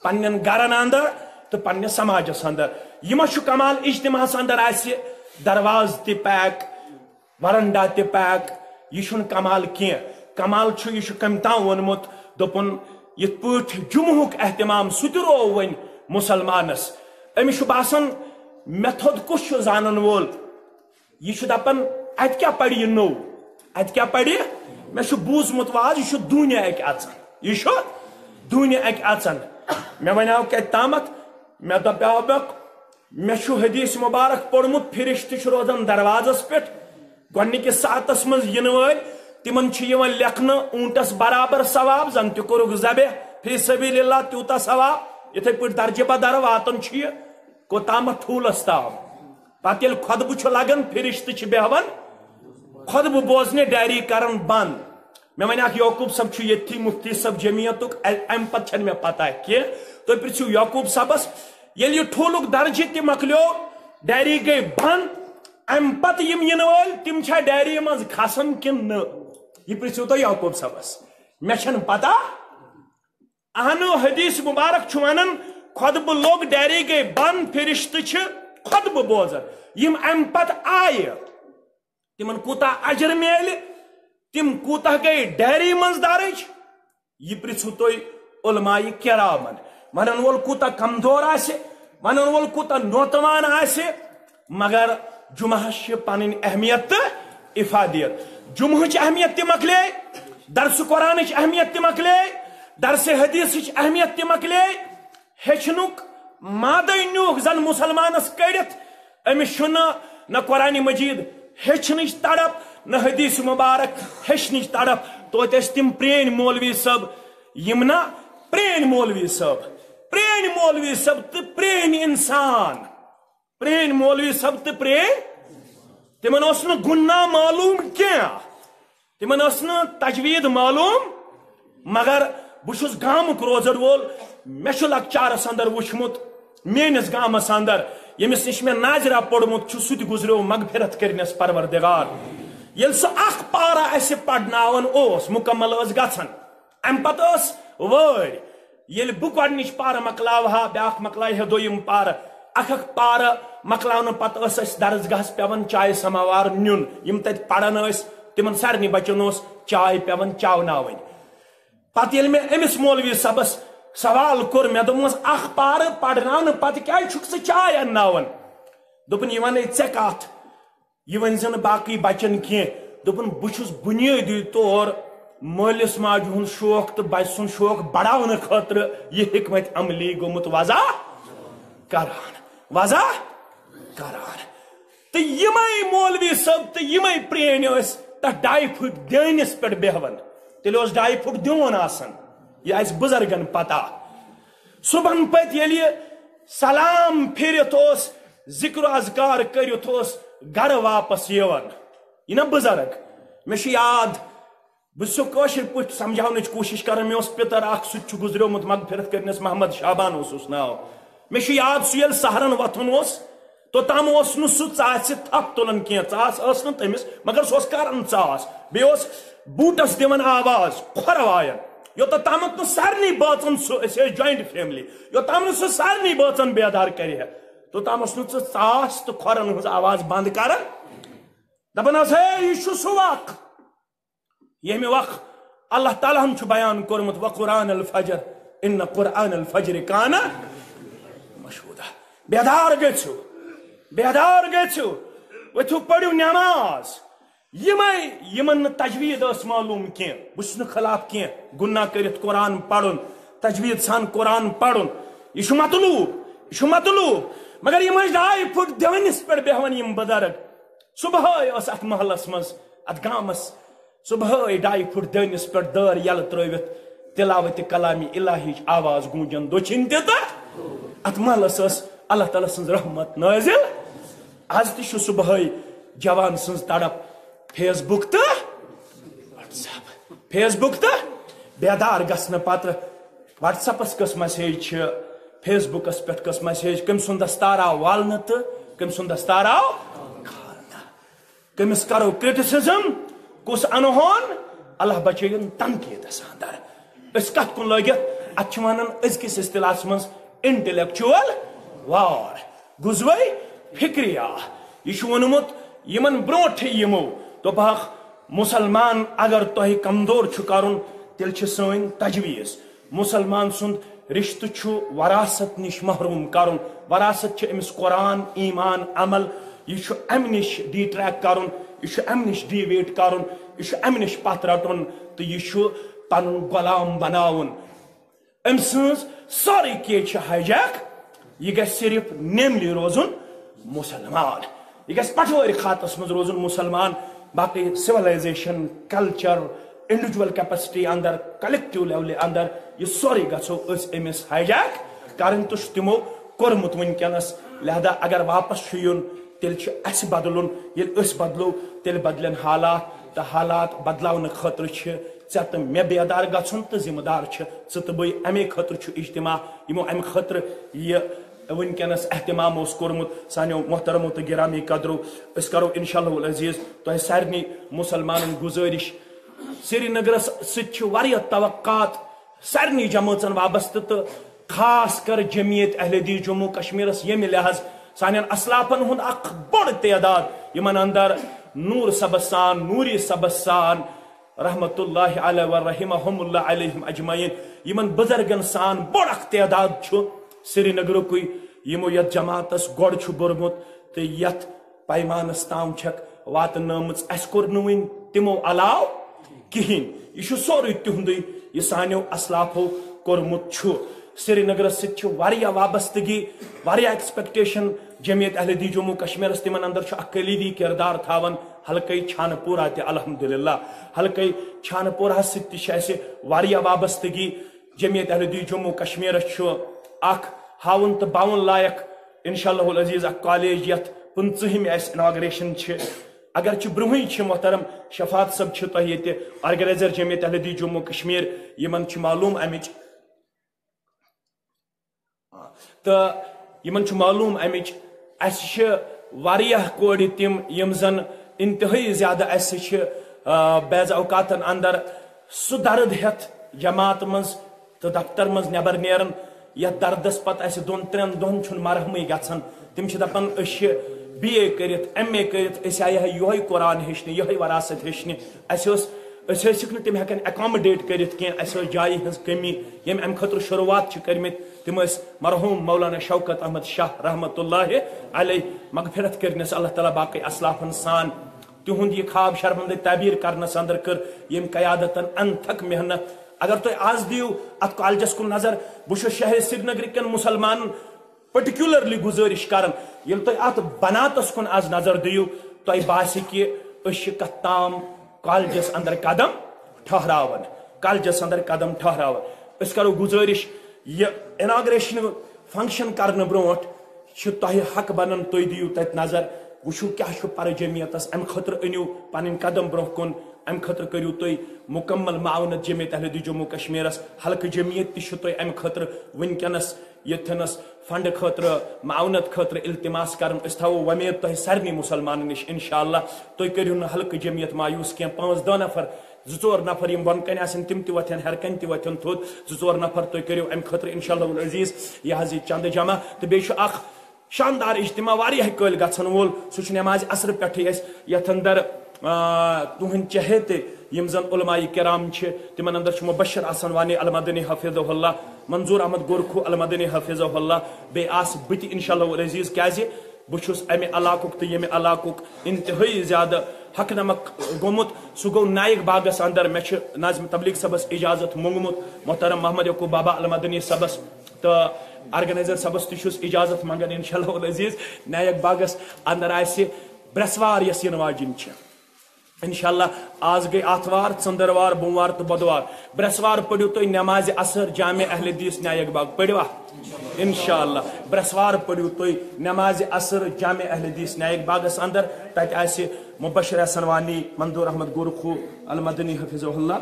پننٮ۪ن گرن اندر تہٕ پننِس سماجس اندر۔ یہِ ما چھُ کمال اجتماعس اندر آسہِ دروازٕ تہِ پیک، ورنڈا تہِ پیک؟ یہِ چھُنہٕ کمال کینٛہہ۔ کمال چھُ، یہِ چھُ کٔمۍ تام ووٚنمُت، دوٚپُن، یِتھ پٲٹھۍ جمعہُک اہتمام سُہ تہِ روو وۄنۍ مُسلمانس۔ أمِس چھُ باسان، مےٚ تھوٚد کُس چھُ زانن وول؟ یہِ چھُ دپان، اتہِ کیٛاہ پرِ یہِ نوٚو؟ اتہِ کیٛاہ پرِ؟ مےٚ چھُ بوٗزمُت واز، یہِ چھُ دوٗنہِ اکہِ اژان۔ یہِ چھُ دوٗنہِ اکہِ اژان۔ مےٚ ونیاو کتہِ تامتھ، مےٚ دپیاو، مےٚ چھُ حدیث مبارک پوٚرمُت، فرشتہٕ چھُ روزان دروازس پٮ۪ٹھ۔ گۄڈنِکِس ساعتس منٛز یِنہٕ وٲلۍ، تِمن چھُ یِوان لیکھنہٕ اوٗنٹس برابر ثواب، زن تہِ کوٚرُکھ ذبح فی سبیل اللہ، تیوٗتاہ ثواب۔ یِتھے پٲٹھۍ درجہِ بدر واتان چھُ یہِ کوٚتامتھ؟ ٹھوٗلس تام۔ پتہٕ ییٚلہِ خطبہٕ چھُ لگان، فرشتہٕ چھِ بیہوان خطبہٕ بوزنہِ، ڈائری کران بند۔ مےٚ وَنہِ اکھ، یعقوب صٲب چھُ ییٚتھی مفتی صٲب جمعیتُک، ا-، اَمہِ پتہٕ چھَنہٕ مےٚ پتہ کینٛہہ۔ تُہۍ پرٛژھِو یعقوب صٲبس، ییٚلہِ یہِ ٹھوٗلُک درجہِ تہِ مۄکلیو، ڈائری گٔے بند، اَمہِ پتہٕ یِم یِنہٕ وٲلۍ، تِم چھا ڈائری منٛز کھسان کِنہٕ نہٕ؟ یہِ پرٛژھِو تُہۍ یعقوب صٲبس، مےٚ چھَنہٕ پتہ۔ اہنو، حدیث مبارک چھُ ونان، خطبہٕ لوٚگ، ڈائری گٔے بند، فرشتہٕ چھِ خطبہٕ بوزان۔ یِم امہِ پتہٕ آیہِ، تِمن کوٗتاہ اجر میلہِ، تِم کوٗتاہ گٔے ڈائری منٛز درج، یہِ پرژھِو تُہۍ علماء کرامن۔ ونن وول کوٗتاہ کمزور آسہِ، ونن وول کوٗتاہ نوتوان آسہِ، مگر جمعہس چھِ پنٕنۍ اہمیت تہٕ افادیت۔ جمعہٕچ اہمیت تہِ مۄکلے، درس قرآنٕچ اہمیت تہِ مۄکلے، درس حدیثٕچ اہمیت تہِ مۄکلے۔ ہیٚچھنُک مادے نیوٗکھ زن مسلمانس کٔڑِتھ۔ أمِس چھُنہٕ نہ قرآن مجید ہیٚچھنٕچ تڑپ، نہ حدیث مبارک ہیٚچھنٕچ تڑپ۔ توتہِ ٲسۍ تِم پرٛٲنۍ مولوی صٲب، یِم نہ پرٛٲنۍ مولوی صٲب، پرٛٲنۍ مولوی صٲب تہٕ پرٛٲنۍ انسان، پرٛٲنۍ مولوی صٲب تہٕ پرٛٲنۍ، تِمن اوس نہٕ گُناہ معلوم کینٛہہ، تِمن ٲس نہٕ تجوید معلوم، مگر بہٕ چھُس گامُک روزن وول، مےٚ چھُ لۄکچارس اندر وُچھمُت، میٲنِس گامس اندر ییٚمِس نِش مےٚ ناظرہ پوٚرمُت چھُ، سُہ تہِ گُزریو مغفرت کٔرنس پروردگار۔ ییٚلہِ سُہ اکھ پارہ اسہِ پرناوان اوس، مکمل ٲس گژھان، امہِ پتہٕ ٲس وٲرۍ۔ ییٚلہِ بہٕ گۄڈٕنِچ پارٕ مۄکلاوٕ ہا، بیٛاکھ مۄکلایہِ ہا دوٚیِم پارٕ۔ اکھ اکھ پارٕ مۄکلاونہٕ پتہٕ ٲس اَسہِ درسگاہس پٮ۪وان چایہِ سماوار نیُن۔ یِم تَتہِ پران ٲسۍ، تِمن سارنٕے بچن اوس چاے پٮ۪وان چاوناوٕنۍ۔ پتہٕ ییٚلہِ مےٚ أمِس مولوی صٲبس سوال کوٚر، مےٚ دوٚپمس، اکھ پارٕ پرناونہٕ پتہٕ کیٛازِ چھُکھ ژٕ چاے انناوان؟ دوٚپُن، یہِ ونے ژےٚ کتھ، یہِ ؤنۍ زِ نہٕ باقٕے بچن کینٛہہ۔ دوٚپُن، بہٕ چھُس بُنیٲدی طور مٲلِس ماجہِ ہُنٛد شوق تہٕ بچہٕ سُنٛد شوق بڑاونہٕ خٲطرٕ یہِ حکمت عملی گوٚمُت وضع کران، وضع کران۔ تہٕ یِمے مولوی صٲب تہٕ یِمے پرٛٲنۍ ٲسۍ تتھ ڈاے پھٕٹۍ دیٲنِس پٮ۪ٹھ بیہوان۔ تیٚلہِ اوس ڈاے پھُٹ دیوٗن آسان، یہِ آسہِ بُزرگن پتہ۔ صبحن پتہٕ ییٚلہِ یہِ سلام پھِرِتھ اوس، ذکر و اذکار کٔرِتھ اوس گرٕ واپس یِوان۔ یہِ نا بُزرگ، مےٚ چھُ یاد، بہٕ چھُسو کٲشِر پٲٹھۍ سمجھاونٕچ کوٗشِش کران۔ مےٚ اوس پِتر اکھ، سُہ تہِ چھُ گُزریومُت، مغفرت کٔرنَس، محمد شعبان اوسُس ناو۔ مےٚ چھُ یاد، سُہ ییٚلہِ سحرن وۄتھُن اوس، توٚتام اوس نہٕ سُہ ژاسہِ تھپھ تُلان کینٛہہ، ژاس ٲس نہٕ تٔمِس، مگر سُہ اوس کران ژاس، بیٚیہِ اوس بوٗٹس دِوان آواز، کھۄر وایان۔ یوٚتتھ تامَتھ نہٕ سارنٕے بٲژَن سُہ، أسۍ ٲسۍ جوائنٹ فیملی، یوٚتام نہٕ سُہ سارنٕے بٲژَن بیدار کرِ ہے، توٚتام اوس نہٕ ژٕ ژاس تہٕ کھۄرَن ہٕنٛز آواز بنٛد کران۔ دَپان ٲس، ہے، یہِ چھُ سُہ وق، ییٚمہِ وق اللہ تعالیٰ ہن چھُ بیان کوٚرمُت، "وقرآن الفجر، ان قرآن الفجر کان مشہودا۔" بیدار گٔژھِو، بیدار گٔژھِو، ؤتھِو پٔرِو نماز۔ یِمے یِمن نہٕ تجوید ٲس معلوم کینٛہہ، بہٕ چھُس نہٕ خلاف کینٛہہ، گُناہ کٔرِتھ قرآن پرُن، تجوید سان قرآن پرُن، یہِ چھُ مطلوب، یہِ چھُ مطلوب۔ مگر یِم ٲسۍ ڈاے فُٹ دیوٲنِس پٮ۪ٹھ بیہوان یِم بُزرگ۔ صبحٲے ٲس اتھ محلس منٛز، اتھ گامس، صبحٲے ڈاے فُٹ دیوٲنِس پٮ۪ٹھ دٲر یلہٕ ترٲوِتھ تلاوت کلام الہی ہٕچ آواز گوٗنجان دٔچھِنۍ تہِ تہٕ اتھ محلس ٲس اللہ تعالیٰ سٕنٛز رحمت نٲزِل۔ از تہِ چھُ صبحٲے جوان سٕنٛز تڑپ فیس بُک تہٕ وٹس ایپ، فیس بُک تہٕ بیدار گژھنہٕ پتہٕ وٹس ایپس کۄس مسیج چھِ، فیس بُکس پٮ۪ٹھ کۄس مسیج، کٔمۍ سُنٛد دستار آو والنہٕ تہٕ کٔمۍ سُنٛد دستار آو کھالنہٕ، کٔمِس کرو کرٹیسزم، کُس انہون، اللہ بچٲیِن تنقیٖدس اندر۔ أسۍ کتھ کُن لٲگِتھ؟ اتھ چھِ ونان أزکِس اصطلاحس منٛز انٹلیکچوئل وار، غزوہ فکریہ۔ یہِ چھُ ووٚنمُت یِمن برونٹھٕے یِمو، دوٚپہکھ، مسلمان اگر تۄہہِ کمزور چھُ کرُن، تیٚلہِ چھِ سٲنۍ تجویز۔ مسلمان سُنٛد رشتہٕ چھُ وراثت نِش محروم کرُن۔ وراثت چھِ أمِس قرآن، ایمان، عمل۔ یہِ چھُ امہِ نِش ڈیٹریکٹ کرُن، یہِ چھُ امہِ نِش ڈیویٹ کرُن، یہِ چھُ امہِ نِش پتھ رٹُن، تہٕ یہِ چھُ پنُن غلام بناوُن۔ أمۍ سٕنٛز سٲرٕے کینٛہہ چھِ ہائی جیک۔ یہِ گژھِ صرف نیملی روزُن مسلمان، یہِ گژھِ پٹھوٲرۍ خاطس منٛز روزُن مسلمان۔ باقٕے سویلائزیشن، کلچر، انڈیویجول کیپیسٹی اندر، کلیکٹیو لیولہِ اندر، یہِ سورُے گژھو أسۍ أمِس ہائی جیک کرٕنۍ، تہٕ چھُ تِمو کوٚرمُت وٕنکیٚنس۔ لہذا اگر واپس چھُ یُن، تیٚلہِ چھُ اسہِ بدلُن۔ ییٚلہِ أسۍ بدلو، تیٚلہِ بدلن حالات، تہٕ حالات بدلاونہٕ خٲطرٕ چھِ ژےٚ تہٕ مےٚ بیدار گژھُن، تہٕ ذمہٕ دار چھِ ژٕ تہٕ بٕے۔ امے خٲطرٕ چھُ اجتماع، یِمو امہِ خٲطرٕ یہِ وٕنکیٚنس اہتمام اوس کوٚرمُت سانیو محترمو تہٕ گرامی قدرو۔ أسۍ کرو انشاءاللہ العزیز تۄہہِ سارنٕے مسلمانن گزٲرش، سرینگرس سۭتۍ چھِ واریاہ توقعات سارنٕے جمٲژن وابستہٕ، تہٕ خاص کر جمعیت اہل حدیث جموں کشمیرس، ییٚمہِ لحاظ سانٮ۪ن اسلافن ہُنٛد اکھ بوٚڑ تعداد، یِمن اندر نور صبس سان، نوری صبس سان، رحمت اللہ علیہ و رحمہم اللہ علیہم اجمعین، یِمن بزرگن سان بوٚڑ اکھ تعداد چھُ سرینگرُکُے، یِمو یتھ جماعتس گۄڈٕ چھُ بوٚرمُت تہٕ یتھ پیمانس تام چھکھ واتنٲومٕژ۔ اسہِ کوٚر نہٕ وُنہِ تِمو علاوٕ کِہینۍ۔ یہِ چھُ سورُے تِہُنٛدُے، یہِ سانیو اسلافو کوٚرمُت چھُ۔ سرینگرس سۭتۍ چھِ واریاہ وابستگی، واریاہ ایکسپیکٹیشن جمعیت اہل حدیث جموں کشمیرس۔ تِمن اندر چھُ اکھ کلیدی کردار تھاوان حلقہٕ چھانہٕ پورہ تہِ، الحمدللہ۔ حلقہٕ چھانہٕ پورہس سۭتۍ تہِ چھِ اسہِ واریاہ وابستگی۔ جمعیت اہل حدیث جموں کشمیرس چھُ اکھ ہاوُن تہٕ باوُن لایق، انشاءاللہ العزیز، اکھ کالج یتھ پٕنٛژٕہمہِ اسہِ اناگریشن چھِ۔ اگرچہِ برونٛہٕے چھِ محترم شفاعت صٲب چھِ تۄہہِ ییٚتہِ آرگنائزر جمعیت اہل حدیث جموں کشمیر، یِمن چھِ معلوم امِچ، تہٕ یِمن چھُ معلوم امِچ، اسہِ چھِ واریاہ کورِ تِم یِم زن انتہٲئی زیادٕ اسہِ چھِ، آ، بعض اوقاتن اندر سُہ درد ہٮ۪تھ جماعت منٛز تہٕ دفتر منٛز نٮ۪بر نیران، یتھ دردس پتہٕ اسہِ دۄن ترٛٮ۪ن دۄہن چھُنہٕ مرہمٕے گژھان۔ تِم چھِ دپان، أسۍ چھِ بی اے کٔرِتھ، ایم اے کٔرِتھ، أسۍ آیہِ ہا یِہوٚے قرآن ہیٚچھنہِ، یِہوٚے وراثت ہیٚچھنہِ۔ اسہِ اوس، أسۍ ٲسِکھ نہٕ تِم ہٮ۪کان ایکاموڈیٹ کٔرِتھ کینٛہہ، اسہِ ٲس جایہِ ہٕنٛز کٔمی۔ ییٚمۍ امہِ خٲطرٕ شروعات چھِ کٔرمٕتۍ، تِم ٲسۍ مرحوم مولانا شوکت احمد شاہ رحمت اللہ علیہ، مغفرت کٔرنس اللہ تعالیٰ باقٕے اسلافن سان۔ تِہُنٛد یہِ خواب شرمندٕ تعبیر کرنس اندر کٔر ییٚمۍ قیادتن انتھک محنت۔ اگر تُہۍ از دِیِو اتھ کالجس کُن نظر، بہٕ چھُس شہر سرینگرٕ کٮ۪ن مسلمانن پرٹیکولرلی گزٲرش کران، ییٚلہِ تُہۍ اتھ بناتس کُن از نظر دِیِو، تۄہہِ باسہِ کہِ أسۍ چھِ کتھ تام کالجس اندر قدم ٹھہراوان، کالجس اندر قدم ٹھہراوان۔ أسۍ کرو گزٲرش، یہِ اناگریشن فنکشن کرنہٕ برونٛٹھ چھُ تۄہہِ حق بنان، تُہۍ دِیِو تتہِ نظر، وٕچھِو کیٛاہ چھُ پرٕ جمعیتس، امہِ خٲطرٕ أنِو پنٕنۍ قدم برونٛہہ کُن، امہِ خٲطرٕ کٔرِو تُہۍ مکمل معاونت جمعیت اہل حدیث جموں کشمیرس۔ حلقہٕ جمعیت تہِ چھُ تۄہہِ امہِ خٲطرٕ وٕنکیٚنس ییٚتھٮ۪نس فنڈ خٲطرٕ، معاونت خٲطرٕ التماس کران۔ أسۍ تھاوو وۄمید تۄہہِ سارنٕے مسلمانن نِش انشاءاللہ۔ تُہۍ کٔرِو نہٕ حلقہٕ جمعیت مایوس کینٛہہ۔ پانٛژھ دہ نفر زٕ ژور نفر یِم بۄنہٕ کنہِ آسن، تِم تہِ وۄتھن، ہیرٕ کنہِ تہِ وۄتھن تھوٚد۔ زٕ ژور نفر تُہۍ کٔرِو امہِ خٲطرٕ انشاءاللہ العزیز یہِ حظ یہِ چندٕ جمع۔ تہٕ بیٚیہِ چھُ اکھ شاندار اجتماع واریاہ کٲلۍ گژھن وول، سُہ چھُ نمازِ عصرٕ پٮ۪ٹھٕے اَسہِ یتھ اندر، آ، تُہنٛدۍ چہتے یِم زن علماء کرام چھِ، تِمن اندر چھُ مبشر احسن وانی المدنی حفظہ اللہ، منظور احمد گورکھو المدنی حفظہ اللہ، بیٚیہِ آسہٕ بہٕ تہِ انشاءاللہ العزیز، کیازِ بہٕ چھُس امہِ علاقُک تہٕ ییٚمہِ علاقُک انتہٲئی زیادٕ حق نمک گوٚمُت۔ سُہ گوٚو نایک باغس اندر۔ مےٚ چھُ ناظم تبلیغ صٲبس اجازت موٚنگمُت، محترم محمد یعقوب بابا المدنی صٲبس تہٕ آرگنائزر صٲبس تہِ چھُس اجازت منگان انشاءاللہ العزیز۔ نایک باغس اندر آسہِ برٛٮ۪سوار یۄس یِنہٕ واجِنۍ چھِ۔ انشاءاللہ آز گٔے آتھوار، ژٔندٕروار، بوموار تہٕ بۄدوار۔ برٛٮ۪سوار پٔرِو تُہۍ نمازِ عصر جامع اہل حدیث نایک باغ۔ پٔرِوا؟ انشاءاللہ برٛٮ۪سوار پٔرِو تُہۍ نمازِ عصر جامع اہل حدیث نایک باغس اندر۔ تتہِ آسہِ مبشر احسن وانی، منظور احمد گورکھو المدنی حفظہ اللہ۔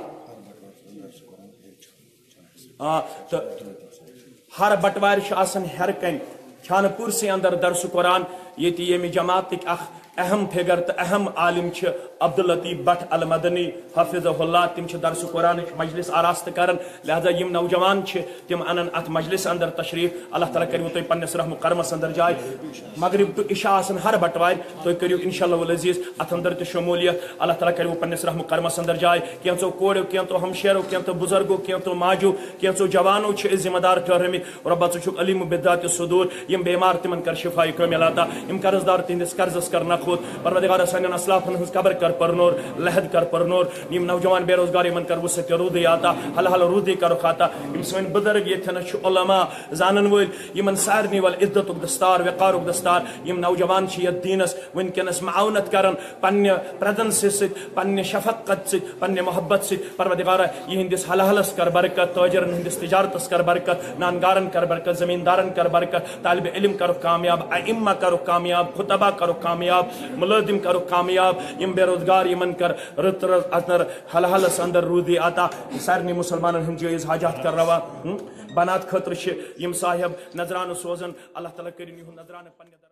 آ، تہٕ ہر بٹوارِ چھُ آسان ہیرٕ کنہِ خانہٕ پوٗرسٕے اندر درس قرآن، ییٚتہِ ییٚمہِ جماعتٕکۍ اکھ اہم فگر تہٕ اہم عالم چھِ عبداللطیف بٹ المدنی حفظہ اللہ۔ تِم چھِ درس قرآنٕچ مجلس آراستہٕ کران، لہذا یِم نوجوان چھِ تِم انن اتھ مجلس اندر تشریف۔ اللہ تعالیٰ کٔرِو تُہۍ پننِس رحم و کرمس اندر جاے۔ مغرب ٹو عشاء آسن ہر بٹوارِ، تُہۍ کٔرِو انشاءاللہ العزیز اتھ اندر تہِ شمولیت۔ اللہ تعالیٰ کٔرِو پننِس رحم و کرمس اندر جاے۔ کینٛژو کوریو، کینٛژو ہمشیرو، کینٛژو بزرگو، کینٛژو ماجو، کینٛژو جوانو چھِ أسۍ ذمہ دار ٹھہرٲمٕتۍ۔ رۄبا، ژٕ چھُکھ علیم بذات صدور۔ یِم بیمار، تِمن کر شفاء کامل عطا۔ یِم قرض دار، تِہنٛدِس قرضس کر نکھوت۔ پروردگارا، سانٮ۪ن اسلافن ہٕنٛز قبر کر پرنور، لحد کر پرنور۔ یِم نوجوان بے روزگار، یِمن کر وسعت روزی عطا، حلال روزی کرُکھ عطا۔ یِم سٲنۍ بزرگ ییٚتھٮ۪نس چھِ علماء، زانن وٲلۍ، یِمن سارنٕے ول عزتُک دستار، وقارُک دستار۔ یِم نوجوان چھِ یتھ دینس وٕنکیٚنس معاونت کران، پننہِ پریزنس سۭتۍ، پننہِ شفقت سۭتۍ، پننہِ محبت سۭتۍ۔ پروردگارا، یِہنٛدِس حلحلس کر برکت، تاجرن ہٕنٛدِس تجارتس کر برکت، نانگارن کر برکت، زمیندارن کر برکت، طالب علم کرُکھ کامیاب، ائمہ کرُکھ کامیاب، خطبہ کرُکھ کامیاب، ملٲزم کرُکھ کامیاب، یِم بے روزگار، یِمن کر رٕژ رٕژ اندر حلحلس اندر روزی عطا، سارنٕے مسلمانن ہٕنٛدۍ جٲیز حاجات کر روا۔ ہم؟ بنات خٲطرٕ چھِ یِم صاحب نذرانہٕ سوزان، اللہ تعالیٰ کٔرِن یِہُنٛد نذرانہٕ پننہِ طرفہٕ۔